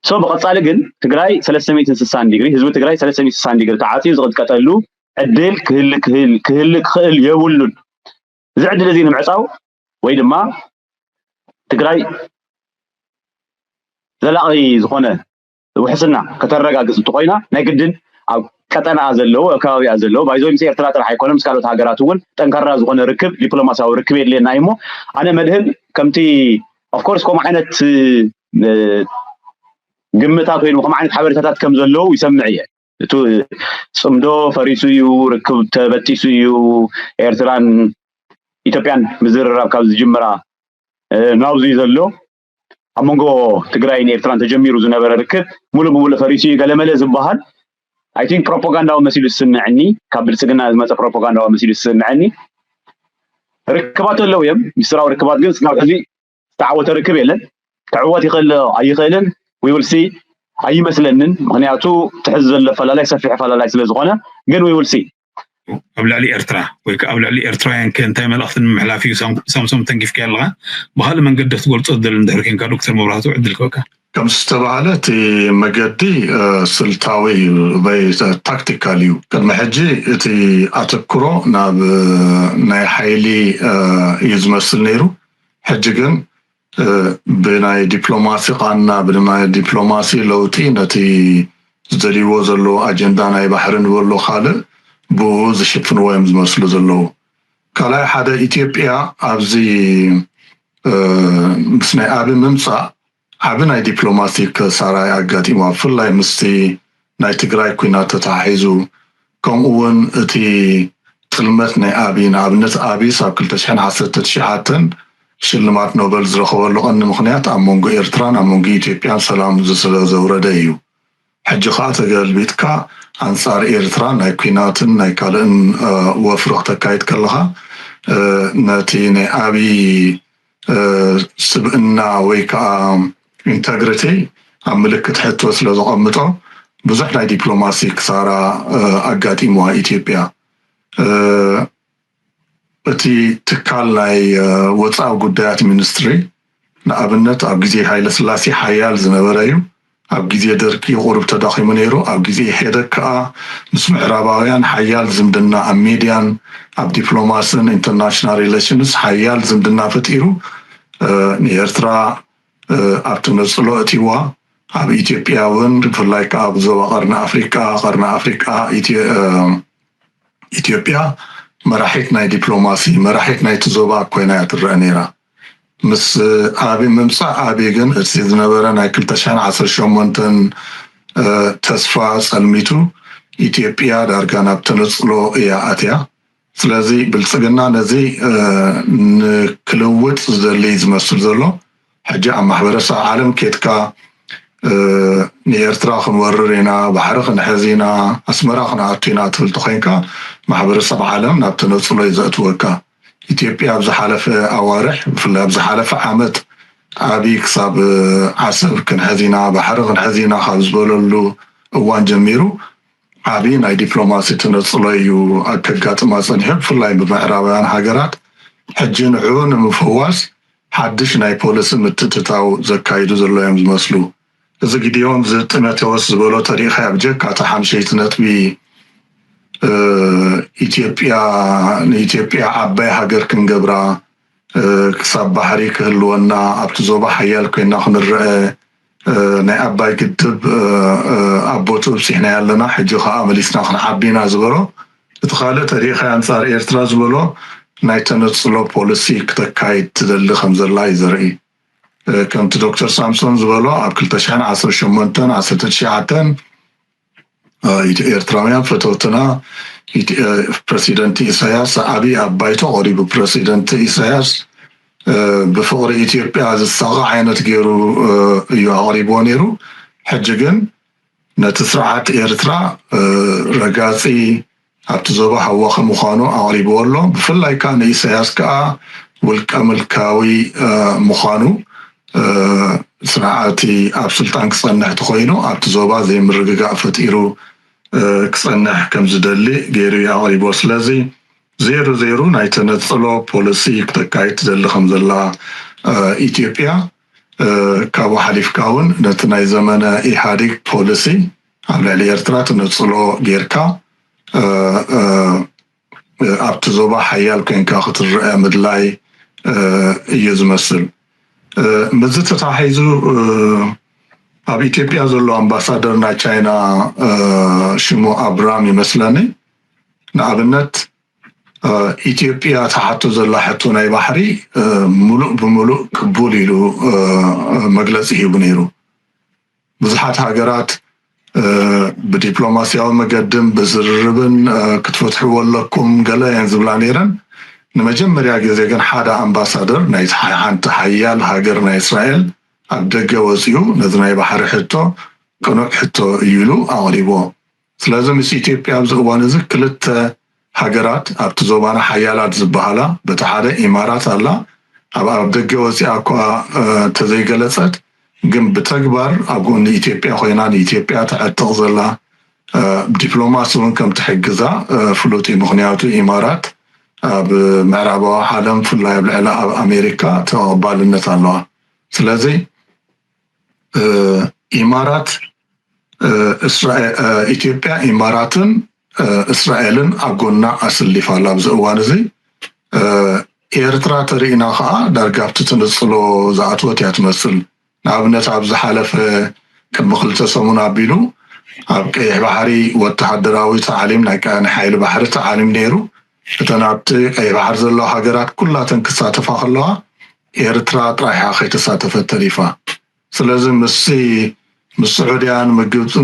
ሶ ብቐፃሊ ግን ትግራይ 360 ዲግሪ ህዝቢ ትግራይ 360 ዲግሪ ተዓፅዩ ዝቕጥቀጠሉ ዕድል ክህል ክህል ክህል ክኽእል የብሉን። እዚ ዕድል እዚ ንምዕፃው ወይ ድማ ትግራይ ዘላቒ ዝኾነ ውሕስና ከተረጋግፅ እንተኮይና ናይ ግድን ኣብ ቀጠናኣ ዘለዎ ኣብ ከባቢኣ ዘለዎ ባይዞ ምስ ኤርትራ ጥራሕ ኣይኮነ ምስ ካልኦት ሃገራት እውን ጠንካራ ዝኾነ ርክብ ዲፕሎማሲያዊ ርክብ የድልየና እዩ። እሞ ኣነ መድህን ከምቲ ኦፍኮርስ ከምኡ ዓይነት ግምታት ወይ ከምኡ ዓይነት ሓበሬታታት ከም ዘለዉ ይሰምዕ እየ። እቲ ፅምዶ ፈሪሱ እዩ፣ ርክብ ተበጢሱ እዩ፣ ኤርትራን ኢትዮጵያን ምዝርራብ ካብ ዝጅምራ ናብዚ ዘሎ ኣብ መንጎ ትግራይን ኤርትራን ተጀሚሩ ዝነበረ ርክብ ሙሉእ ብሙሉእ ፈሪሱ እዩ ገለመለ ዝበሃል ኣይ ቲንክ ፕሮፓጋንዳዊ መሲሉ ዝስምዐኒ፣ ካብ ብልፅግና ዝመፀ ፕሮፓጋንዳዊ መሲሉ ዝስምዐኒ። ርክባት ኣለዉ እዮም፣ ሚስጥራዊ ርክባት ግን ስናብ ሕዚ ዝተዓወተ ርክብ የለን። ክዕወት ይኽእል ኣይኽእልን we will see ኣይመስለንን። ምክንያቱ ትሕዚ ዘሎ ኣፈላላይ ሰፊሕ ኣፈላላይ ስለ ዝኾነ ግን we will see። ኣብ ልዕሊ ኤርትራ ወይ ከዓ ኣብ ልዕሊ ኤርትራውያን ከ እንታይ መልእኽቲ ንምሕላፍ እዩ ሳምሶም ተንኪፍካ ኣለኻ? ብካልእ መንገዲ ክትገልፆ ትደሊ እንድሕር ኮንካ ዶክተር መብራህቱ ዕድል ክበካ። ከም ዝተባህለ እቲ መገዲ ስልታዊ እዩ ወይ ታክቲካል እዩ። ቅድሚ ሕጂ እቲ ኣተክሮ ናብ ናይ ሓይሊ እዩ ዝመስል ነይሩ። ሕጂ ግን ብናይ ዲፕሎማሲ ቃና ብናይ ዲፕሎማሲ ለውጢ ነቲ ዝደልይዎ ዘለዉ ኣጀንዳ ናይ ባሕሪ ንበሎ ካልእ ብኡ ዝሽፍንዎ እዮም ዝመስሉ ዘለዉ። ካልኣይ ሓደ ኢትዮጵያ ኣብዚ ምስ ናይ ኣቢ ምምፃእ ዓቢ ናይ ዲፕሎማሲ ክሳራ ኣጋጢማ ብፍላይ ምስቲ ናይ ትግራይ ኩናት ተተሓሒዙ ከምኡ እውን እቲ ጥልመት ናይ ኣቢ ንኣብነት ኣቢ ሳብ ክልተ ሽሕን ዓሰርተ ትሽዓተን ሽልማት ኖበል ዝረኸበሉ ቀንዲ ምኽንያት ኣብ መንጎ ኤርትራን ኣብ መንጎ ኢትዮጵያን ሰላም ስለ ዘውረደ እዩ። ሕጂ ከዓ ተገልቢጥካ ኣንፃር ኤርትራ ናይ ኩናትን ናይ ካልእን ወፍሪ ክተካይድ ከለካ ነቲ ናይ ኣቢ ስብእና ወይ ከዓ ኢንተግሪቲ ኣብ ምልክት ሕቶ ስለ ዘቐምጦ ብዙሕ ናይ ዲፕሎማሲ ክሳራ ኣጋጢምዋ ኢትዮጵያ። እቲ ትካል ናይ ወፃኢ ጉዳያት ሚኒስትሪ ንኣብነት ኣብ ግዜ ሃይለ ስላሴ ሓያል ዝነበረ እዩ። ኣብ ግዜ ደርቂ ቁሩብ ተዳኺሙ ነይሩ። ኣብ ግዜ ኢህወደግ ከኣ ምስ ምዕራባውያን ሓያል ዝምድና ኣብ ሚድያን ኣብ ዲፕሎማስን ኢንተርናሽናል ሪሌሽንስ ሓያል ዝምድና ፈጢሩ ንኤርትራ ኣብ ተነጽሎ እቲዋ። ኣብ ኢትዮጵያ እውን ብፍላይ ከኣ ኣብ ዞባ ቀርኒ ኣፍሪቃ ቀርኒ ኣፍሪቃ ኢትዮጵያ መራሒት ናይ ዲፕሎማሲ መራሒት ናይቲ ዞባ ኮይና እያ ትረአ ነይራ። ምስ ኣቢ ምምፃእ ኣቢ ግን እቲ ዝነበረ ናይ ክልተ ሽሕን ዓሰርተ ሸሞንተን ተስፋ ጸልሚቱ ኢትዮጵያ ዳርጋ ናብ ተነጽሎ እያ ኣትያ። ስለዚ ብልጽግና ነዚ ንክልውጥ ዝደሊ ዝመስል ዘሎ ሕጂ ኣብ ማሕበረሰብ ዓለም ኬድካ ንኤርትራ ክንወርር ኢና፣ ባሕሪ ክንሕዝ ኢና፣ ኣስመራ ክንኣቱ ኢና ትብል ተኮይንካ ማሕበረሰብ ዓለም ናብ ተነጽሎ እዩ ዘእትወካ። ኢትዮጵያ ኣብ ዝሓለፈ ኣዋርሕ ብፍላይ ኣብ ዝሓለፈ ዓመት ኣቢ ክሳብ ዓሰብ ክንሕዝ ኢና ባሕሪ ክንሕዝ ኢና ካብ ዝበለሉ እዋን ጀሚሩ ዓቢ ናይ ዲፕሎማሲ ተነጽሎ እዩ ከጋጥማ ጸኒሑ ብፍላይ ብምዕራባውያን ሃገራት ሕጂ ንዑ ንምፍዋስ ሓድሽ ናይ ፖሊሲ ምትእትታው ዘካይዱ ዘሎ እዮም ዝመስሉ። እዚ ግዲዮን ጢሞቴዎስ ዝበሎ ተሪኢኻዮ ብጀካ እታ ሓምሸይቲ ነጥቢ ኢትዮጵያ ንኢትዮጵያ ዓባይ ሃገር ክንገብራ ክሳብ ባሕሪ ክህልወና ኣብቲ ዞባ ሓያል ኮይና ክንረአ ናይ ኣባይ ግድብ ኣቦቱ ብፂሕና ኣለና ሕጂ ከዓ መሊስና ክንዓቢና ዝበሎ እቲ ካልእ ተሪኢኻ ኣንፃር ኤርትራ ዝበሎ ናይ ተነፅሎ ፖሊሲ ክተካይድ ትደሊ ከምዘላ እዩ ዘርኢ። ከምቲ ዶክተር ሳምሶን ዝበሎ ኣብ ክልተ ሽሕን ዓሰርተ ሸሞንተን ዓሰርተ ትሽዓተን ኤርትራውያን ፈተውትና ፕረሲደንት ኢሳያስ ዓብዪ ኣብ ባይቶ ቀሪቡ ፕረሲደንት ኢሳያስ ብፍቕሪ ኢትዮጵያ ዝሳቐ ዓይነት ገይሩ እዩ ኣቕሪብዎ ነይሩ። ሕጂ ግን ነቲ ስርዓት ኤርትራ ረጋፂ ኣብቲ ዞባ ሃዋኸ ምዃኑ ኣቕሪብዎ ኣሎ። ብፍላይ ከዓ ንኢሳያስ ከዓ ውልቀ ምልካዊ ምዃኑ ስርዓቲ ኣብ ስልጣን ክፀንሕ ተኮይኑ ኣብቲ ዞባ ዘይምርግጋእ ፈጢሩ ክፀንሕ ከምዝደሊ ገይሩ እዩ ኣቕሪብዎ። ስለዚ ዜሩ ዜሩ ናይ ተነፅሎ ፖሊሲ ክተካይድ ትደሊ ከምዘላ ኢትዮጵያ ካብኡ ሓሊፍካ እውን ነቲ ናይ ዘመነ ኢህኣዴግ ፖሊሲ ኣብ ልዕሊ ኤርትራ ተነፅሎ ጌርካ ኣብቲ ዞባ ሓያል ኮይንካ ክትረአ ምድላይ እዩ ዝመስል። ምስዚ ተተሓሒዙ ኣብ ኢትዮጵያ ዘሎ ኣምባሳደር ናይ ቻይና ሽሙ ኣብራም ይመስለኒ። ንኣብነት ኢትዮጵያ ትሓቶ ዘላ ሕቶ ናይ ባሕሪ ሙሉእ ብሙሉእ ቅቡል ኢሉ መግለፂ ሂቡ ነይሩ። ብዙሓት ሃገራት ብዲፕሎማስያዊ መገድን ብዝርርብን ክትፈትሕዎ ኣለኩም ገለ እየን ዝብላ ነይረን። ንመጀመርያ ግዜ ግን ሓደ ኣምባሳደር ናይ ሓንቲ ሓያል ሃገር ናይ እስራኤል ኣብ ደገ ወፂኡ ነዚ ናይ ባሕሪ ሕቶ ቅኑዕ ሕቶ እዩ ኢሉ ኣቕሪቦ። ስለዚ ምስ ኢትዮጵያ ኣብዚ እዋን እዚ ክልተ ሃገራት ኣብቲ ዞባና ሓያላት ዝበሃላ በቲ ሓደ ኢማራት ኣላ ኣብ ኣብ ደገ ወፂኣ እኳ እንተዘይገለፀት ግን ብተግባር ኣብ ጎኒ ኢትዮጵያ ኮይና ንኢትዮጵያ ተዕጥቕ ዘላ ዲፕሎማሲ እውን ከም ትሕግዛ ፍሉጥ እዩ። ምክንያቱ ኢማራት ኣብ ምዕራባዊ ዓለም ብፍላይ ኣብ ልዕሊ ኣብ ኣሜሪካ ተቐባልነት ኣለዋ። ስለዚ ኢማራት ኢትዮጵያ ኢማራትን እስራኤልን ኣብ ጎና ኣስሊፋ ኣላ ኣብዚ እዋን እዚ። ኤርትራ ተሪእና ከዓ ዳርጋ ኣብቲ ትንፅሎ ዝኣትወት እያ ትመስል። ንኣብነት ኣብ ዝሓለፈ ቅድሚ ክልተ ሰሙን ኣቢሉ ኣብ ቀይሕ ባሕሪ ወተሃደራዊ ተዓሊም ናይ ሓይሊ ባሕሪ ተዓሊም ነይሩ። እተን ኣብቲ ቀይሕ ባሕሪ ዘለዋ ሃገራት ኩላተን ክሳተፋ ከለዋ ኤርትራ ጥራይሓ ከይተሳተፈት ተሪፋ። ስለዚ ምስ ምስ ስዑድያን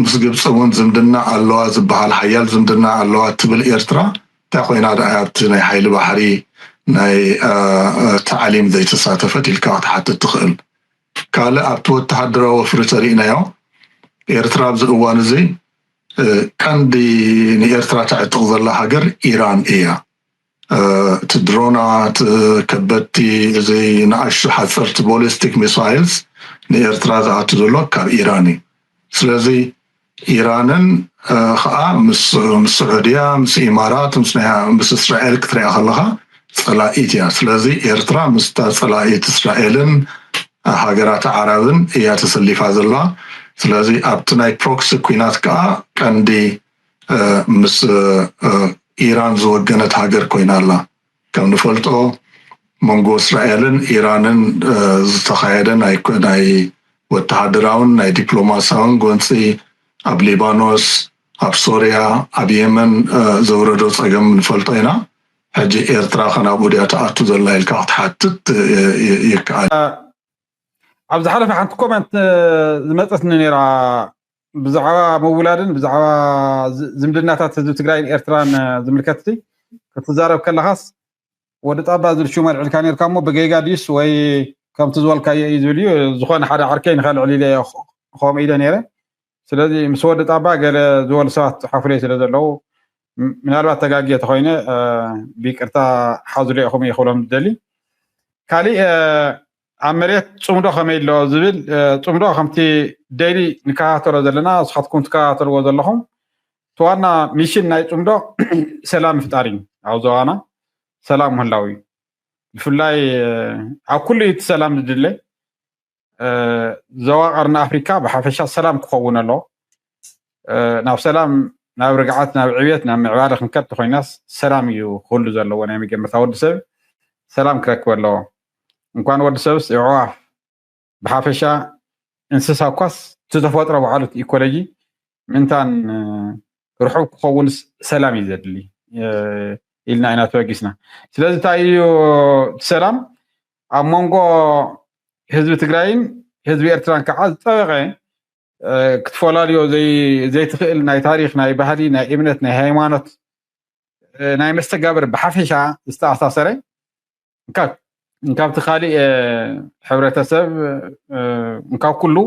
ምስ ግብፂ እውን ዝምድና ኣለዋ ዝበሃል ሓያል ዝምድና ኣለዋ ትብል ኤርትራ እንታይ ኮይና ደኣ ኣብቲ ናይ ሓይሊ ባሕሪ ናይ ታዕሊም ዘይተሳተፈት ኢልካ ክትሓትት ትኽእል። ካልእ ኣብቲ ወተሃደራዊ ወፍሪ ተሪእናዮ ኤርትራ ኣብዚ እዋን እዚ ቀንዲ ንኤርትራ ተዕጥቕ ዘላ ሃገር ኢራን እያ። እቲ ድሮናት ከበድቲ እዚ ንኣሽቱ ሓፀርቲ ቦሊስቲክ ሚሳይልስ ንኤርትራ ዝኣቱ ዘሎ ካብ ኢራን እዩ። ስለዚ ኢራንን ከዓ ምስ ስዑድያ ምስ ኢማራት ምስ እስራኤል ክትሪኣ ከለካ ፀላኢት እያ። ስለዚ ኤርትራ ምስታ ፀላኢት እስራኤልን ሃገራት ዓረብን እያ ተሰሊፋ ዘለዋ። ስለዚ ኣብቲ ናይ ፕሮክሲ ኲናት ከዓ ቀንዲ ምስ ኢራን ዝወገነት ሃገር ኮይና ኣላ። ከም ንፈልጦ መንጎ እስራኤልን ኢራንን ዝተኻየደ ናይ ወተሃደራውን ናይ ዲፕሎማሲያውን ጎንፂ ኣብ ሊባኖስ፣ ኣብ ሶርያ፣ ኣብ የመን ዘውረዶ ፀገም ንፈልጦ ኢና። ሕጂ ኤርትራ ከናብኡ ድያ ትኣቱ ዘላ ኢልካ ክትሓትት ይከኣል። ኣብ ዝሓለፈ ሓንቲ ኮመንት ዝመፀትኒ ነይራ፣ ብዛዕባ ምውላድን ብዛዕባ ዝምድናታት ህዝቢ ትግራይን ኤርትራን ዝምልከትቲ ክትዛረብ ከለኻስ፣ ወዲ ጣባ ዝብል ሽሙ ኣልዒልካ ነርካ እሞ ብጌጋ ድዩስ ወይ ከምቲ ዝበልካዮ እዩ ዝብል እዩ። ዝኾነ ሓደ ዓርከይ ንኸልዕል ኢለ ከምኡ ኢለ ነይረ። ስለዚ ምስ ወዲ ጣባ ገለ ዝበሉ ሰባት ዝፅሓፉለይ ስለ ዘለዉ፣ ምናልባት ተጋግየ ተኮይነ ብይቅርታ ሓዙለ ኢኹም እየ ክብሎም ዝደሊ። ካሊእ ኣብ መሬት ፅምዶ ከመይ ኣሎ ዝብል፣ ፅምዶ ከምቲ ደይሊ ንከታተሎ ዘለና፣ ንስኻትኩም ትከታተልዎ ዘለኹም፣ እቲ ዋና ሚሽን ናይ ፅምዶ ሰላም ምፍጣር እዩ። ኣብ ዞባና ሰላም ምህላው እዩ። ብፍላይ ኣብ ኩሉ እዩ እቲ ሰላም ዝድለ። ዞባ ቀርኒ ኣፍሪካ ብሓፈሻ ሰላም ክኸውን ኣለዎ። ናብ ሰላም፣ ናብ ርግዓት፣ ናብ ዕብየት፣ ናብ ምዕባለ ክንከድ ተኮይናስ ሰላም እዩ ክህሉ ዘለዎ። ናይ መጀመርታ ወዲ ሰብ ሰላም ክረክብ ኣለዎ። እንኳን ወዲ ሰብስ የዕዋፍ ብሓፈሻ እንስሳ እኳስ እቲ ተፈጥሮ ባዕሉ እቲ ኢኮሎጂ ምእንታን ርሑብ ክኸውን ሰላም እዩ ዘድሊ ኢልና ኢና ተበጊስና። ስለዚ እንታይ እዩ እቲ ሰላም ኣብ መንጎ ህዝቢ ትግራይን ህዝቢ ኤርትራን ከዓ ዝጠበቀ ክትፈላልዮ ዘይትኽእል ናይ ታሪክ፣ ናይ ባህሊ፣ ናይ እምነት፣ ናይ ሃይማኖት፣ ናይ መስተጋብር ብሓፈሻ ዝተኣሳሰረ እንካብቲ ካሊእ ሕብረተሰብ እንካብ ኩሉ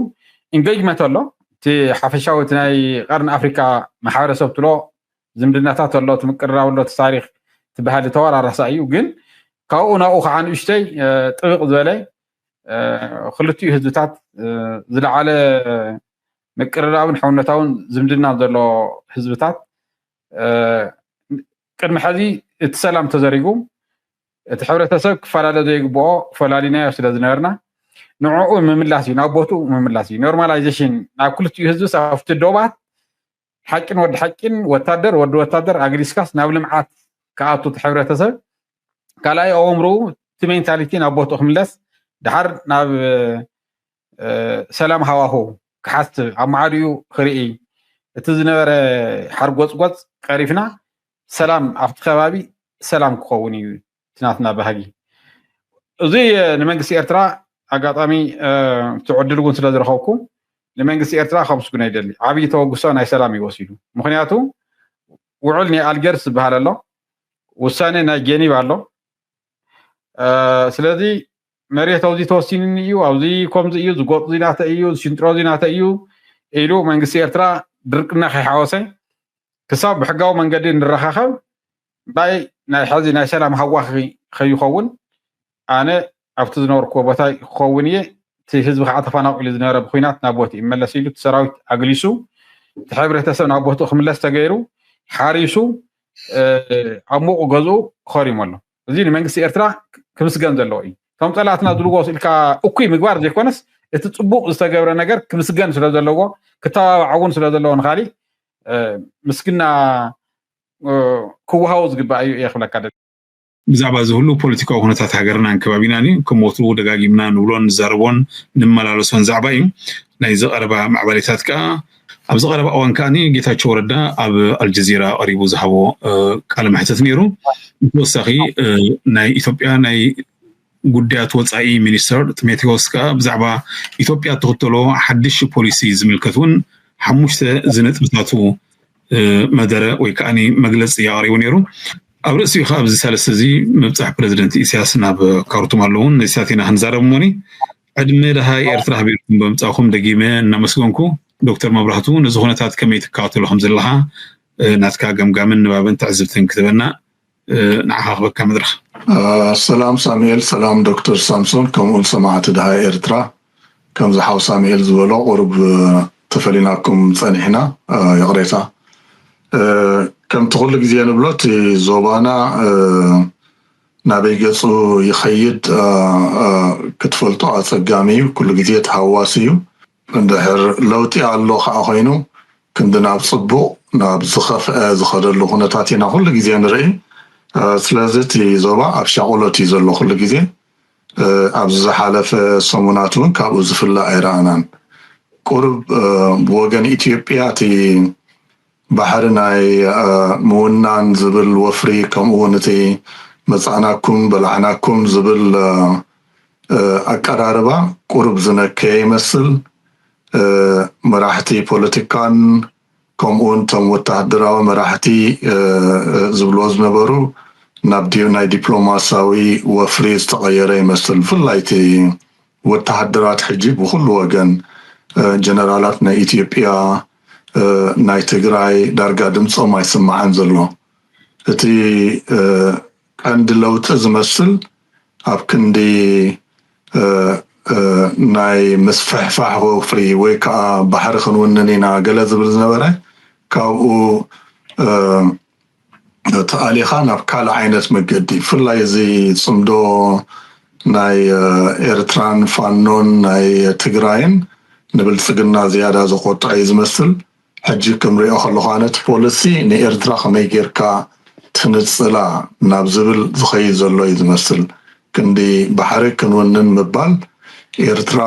ኢንጌጅመንት ኣሎ። እቲ ሓፈሻዊ እቲ ናይ ቀርኒ ኣፍሪካ ማሕበረሰብ ትሎ ዝምድናታት ኣሎ፣ እቲ ምቅርራብ ኣሎ፣ እቲ ታሪክ፣ እቲ ባህሊ ተወራራሳ እዩ። ግን ካብኡ ናብኡ ከዓ ንእሽተይ ጥብቅ ዝበለ ክልቲኡ ህዝብታት ዝለዓለ ምቅርራብን ሕውነታውን ዝምድና ዘሎ ህዝብታት ቅድሚ ሕዚ እቲ ሰላም ተዘሪጉ እቲ ሕብረተሰብ ክፈላለ ዘይግብኦ ፈላሊናዮ ስለ ዝነበርና ንዕኡ ምምላስ እዩ፣ ናብ ቦትኡ ምምላስ እዩ። ኖርማላይዜሽን ናብ ክልቲኡ ህዝብስ ኣብቲ ዶባት ሓቂን ወዲ ሓቂን ወታደር ወዲ ወታደር ኣግሊስካስ ናብ ልምዓት ክኣቱ እቲ ሕብረተሰብ ካልኣይ ኣእምርኡ እቲ ሜንታሊቲ ናብ ቦትኡ ክምለስ ድሓር ናብ ሰላም ሃዋሁ ክሓስብ ኣብ ማዕሪኡ ክርኢ እቲ ዝነበረ ሓርጎፅጎፅ ቀሪፍና ሰላም ኣብቲ ከባቢ ሰላም ክኸውን እዩ እቲ ናትና ባህጊ። እዚ ንመንግስቲ ኤርትራ ኣጋጣሚ እቲ ዕድል እውን ስለ ዝረኸብኩ ንመንግስቲ ኤርትራ ከምስግኖ ይደሊ። ዓብዪ ተበግሶ ናይ ሰላም እዩ ወሲዱ። ምክንያቱ ውዕል ናይ ኣልጀርስ ዝበሃል ኣሎ፣ ውሳኔ ናይ ጀኒቭ ኣሎ። ስለዚ መሬት ኣብዚ ተወሲኑኒ እዩ፣ ኣብዚ ከምዚ እዩ፣ ዝጎጥ ዚናተ እዩ፣ ዝሽንጥሮ ዚናተ እዩ ኢሉ መንግስቲ ኤርትራ ድርቅና ከይሓወሰ ክሳብ ብሕጋዊ መንገዲ ንረኻኸብ ናይ ናይ ሕዚ ናይ ሰላም ሃዋኺ ከይኸውን ኣነ ኣብቲ ዝነበርኩዎ ቦታ ክኸውን እየ። እቲ ህዝቢ ከዓ ተፈናቂሉ ዝነበረ ብኩናት ናብ ቦትኡ ይመለስ ኢሉ እቲ ሰራዊት ኣግሊሱ እቲ ሕብረተሰብ ናብ ቦትኡ ክምለስ ተገይሩ ሓሪሱ ኣብ ሙቕ ገዝኡ ከሪሙ ኣሎ። እዚ ንመንግስቲ ኤርትራ ክምስገን ዘለዎ እዩ። እቶም ፀላእትና ዝብልዎ ኢልካ እኩይ ምግባር ዘይኮነስ እቲ ፅቡቅ ዝተገብረ ነገር ክምስገን ስለ ዘለዎ ክተባባዕ እውን ስለ ዘለዎ ንካሊእ ምስግና ክወሃቦ ዝግባእ እዩ እየ ክብለካ ደሊ። ብዛዕባ እዚ ሁሉ ፖለቲካዊ ኩነታት ሃገርናን ከባቢናን እዩ ከም ወትሩ ደጋጊምና ንብሎን ንዛረቦን ንመላለሶን ዛዕባ እዩ። ናይዚ ቀረባ ማዕበሊታት ከዓ ኣብዚ ቀረባ እዋን ከዓ ጌታቸው ረዳ ኣብ ኣልጀዚራ ቀሪቡ ዝሃቦ ቃለ መሕተት ነይሩ። ብተወሳኺ ናይ ኢትዮጵያ ናይ ጉዳያት ወፃኢ ሚኒስተር ጢሞቴዎስ ከዓ ብዛዕባ ኢትዮጵያ እትኽተሎ ሓድሽ ፖሊሲ ዝምልከት እውን ሓሙሽተ ዝነጥብታቱ መደረ ወይ ከዓ መግለፂ ኣቕሪቡ ነይሩ። ኣብ ርእሲኡ ከዓ ኣብዚ ሳልስቲ እዚ ምብፃሕ ፕረዚደንት ኢሳያስ ናብ ካርቱም ኣለውን ነዚታት ኢና ክንዛረብ እሞኒ ዕድመ ደሃ ኤርትራ ሃቢርኩም ብምፃእኹም ደጊመ እናመስገንኩ ዶክተር መብራህቱ ነዚ ኩነታት ከመይ ትከታተሎ ከም ዘለኻ ናትካ ገምጋምን ንባብን ትዕዝብትን ክትበና ንዓኻ ክበካ መድረኽ። ሰላም ሳሙኤል፣ ሰላም ዶክተር ሳምሶን ከምኡውን ሰማዕቲ ደሃ ኤርትራ። ከምዚ ሓው ሳሙኤል ዝበሎ ቁሩብ ተፈሊናኩም ፀኒሕና ይቕሬታ። ከምቲ ኩሉ ግዜ ንብሎ እቲ ዞባና ናበይ ገጹ ይኸይድ ክትፈልጦ ኣጸጋሚ እዩ። ኩሉ ግዜ ተሃዋሲ እዩ። እንድሕር ለውጢ ኣሎ ከዓ ኮይኑ ክንዲ ናብ ጽቡቕ ናብ ዝኸፍአ ዝኸደሉ ኩነታት ኢና ኩሉ ግዜ ንርኢ። ስለዚ እቲ ዞባ ኣብ ሻቑሎት እዩ ዘሎ ኩሉ ግዜ። ኣብዚ ዝሓለፈ ሰሙናት እውን ካብኡ ዝፍላእ ኣይረኣናን። ቁሩብ ብወገን ኢትዮጵያ እቲ ባሕሪ ናይ ምውናን ዝብል ወፍሪ ከምኡ እውን እቲ መጻእናኩም በላዕናኩም ዝብል ኣቀራርባ ቁሩብ ዝነከየ ይመስል። መራሕቲ ፖለቲካን ከምኡ እውን እቶም ወተሃደራዊ መራሕቲ ዝብልዎ ዝነበሩ ናብ ናይ ዲፕሎማሲያዊ ወፍሪ ዝተቐየረ ይመስል። ብፍላይ እቲ ወተሃደራት ሕጂ ብኩሉ ወገን ጀነራላት ናይ ኢትዮጵያ ናይ ትግራይ ዳርጋ ድምፆም ኣይስማዕን ዘሎ። እቲ ቀንዲ ለውጢ ዝመስል ኣብ ክንዲ ናይ ምስፍሕፋሕ ወፍሪ ወይ ከዓ ባሕሪ ክንውንን ኢና ገለ ዝብል ዝነበረ ካብኡ ተኣሊኻ ናብ ካልእ ዓይነት መገዲ ብፍላይ እዚ ፅምዶ ናይ ኤርትራን ፋኖን ናይ ትግራይን ንብልፅግና ዝያዳ ዘቆጥዐ እዩ ዝመስል። ሕጂ ከምሪኦ ከለኹ ኣነ እቲ ፖሊሲ ንኤርትራ ከመይ ጌርካ ትንፅላ ናብ ዝብል ዝኸይድ ዘሎ እዩ ዝመስል። ክንዲ ባሕሪ ክንውንን ምባል ኤርትራ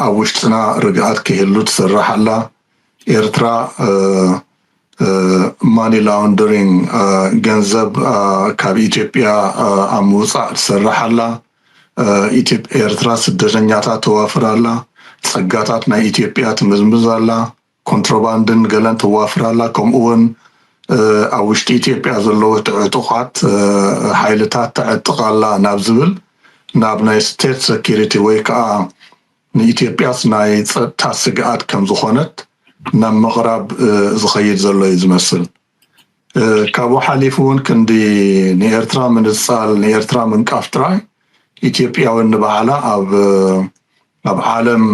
ኣብ ውሽጥና ርግኣት ክህሉ ትሰርሕ ኣላ። ኤርትራ ማኒ ላውንደሪንግ ገንዘብ ካብ ኢትዮጵያ ኣብ ምውፃእ ትሰርሕ ኣላ። ኤርትራ ስደተኛታት ተዋፍር ኣላ። ፀጋታት ናይ ኢትዮጵያ ትምዝምዝ ኣላ። ኮንትሮባንድን ገለን ተዋፍር ኣላ። ከምኡ እውን ኣብ ውሽጢ ኢትዮጵያ ዘለዉ ዕጡቓት ሓይልታት ተዕጥቕ ኣላ ናብ ዝብል ናብ ናይ ስቴት ሰኪሪቲ ወይ ከዓ ንኢትዮጵያስ ናይ ፀጥታ ስግኣት ከም ዝኾነት ናብ ምቕራብ ዝኸይድ ዘሎ እዩ ዝመስል። ካብኡ ሓሊፉ እውን ክንዲ ንኤርትራ ምንፃል ንኤርትራ ምንቃፍ ጥራይ ኢትዮጵያውን ንባዕላ ኣብ ኣብ ዓለም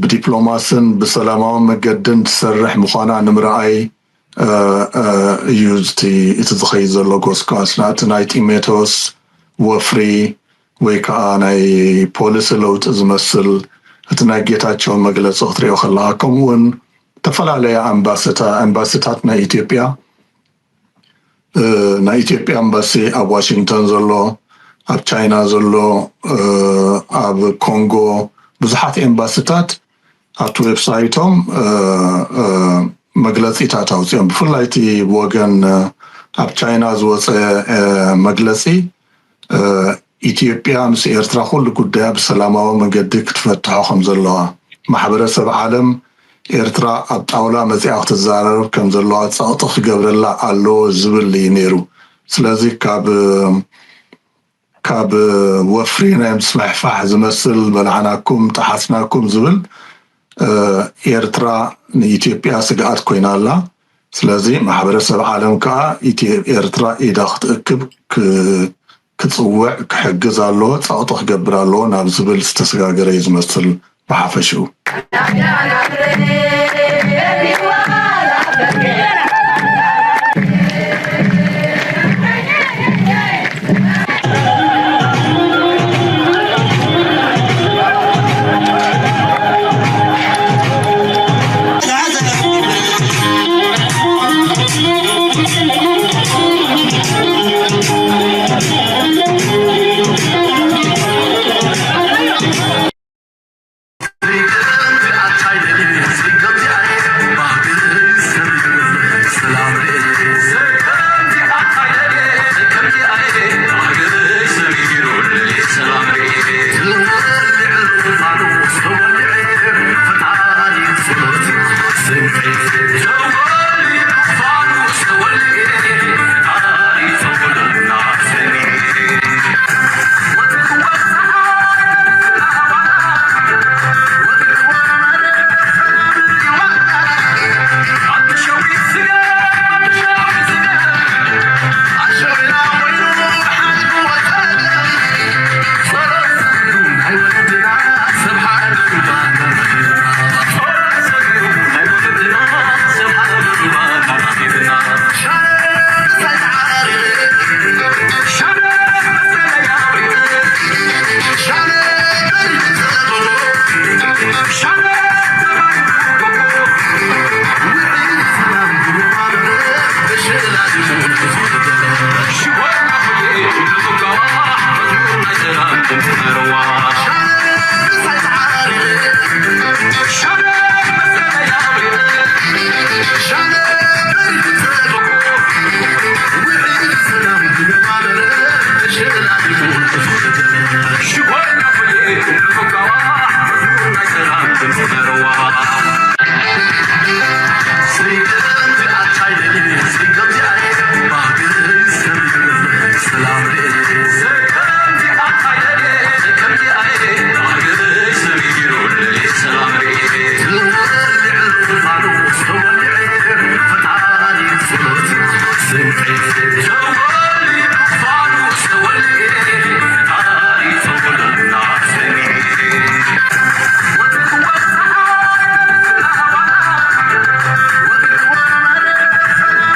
ብዲፕሎማስን ብሰላማዊ መገድን ትሰርሕ ምዃና ንምርኣይ እዩ እቲ ዝኸይድ ዘሎ ጎስጓስ። ናቲ ናይ ጢሞቴዎስ ወፍሪ ወይ ከዓ ናይ ፖሊሲ ለውጢ ዝመስል እቲ ናይ ጌታቸው መግለፂ ክትሪኦ ከለካ ከምኡውን ዝተፈላለያ ኣምባሲታት ናይ ኢትዮጵያ ናይ ኢትዮጵያ ኤምባሲ ኣብ ዋሽንግተን ዘሎ ኣብ ቻይና ዘሎ ኣብ ኮንጎ ብዙሓት ኤምባሲታት ኣብቲ ዌብሳይቶም መግለፂታት ኣውፅኦም። ብፍላይ እቲ ብወገን ኣብ ቻይና ዝወፀ መግለፂ ኢትዮጵያ ምስ ኤርትራ ኩሉ ጉዳያ ብሰላማዊ መገዲ ክትፈትሖ ከም ዘለዋ ማሕበረሰብ ዓለም ኤርትራ ኣብ ጣውላ መፂኣ ክትዛረብ ከም ዘለዋ ፀቕጢ ክገብረላ ኣለዎ ዝብል እዩ ነይሩ። ስለዚ ካብ ካብ ወፍሪ ናይ ምስፍሕፋሕ ዝመስል በላዕናኩም ጠሓስናኩም ዝብል ኤርትራ ንኢትዮጵያ ስግኣት ኮይና ኣላ። ስለዚ ማሕበረሰብ ዓለም ከዓ ኤርትራ ኢዳ ክትእክብ ክፅውዕ ክሕግዝ ኣለዎ፣ ፀቕጢ ክገብር ኣለዎ ናብ ዝብል ዝተሰጋገረ እዩ ዝመስል ብሓፈሽኡ።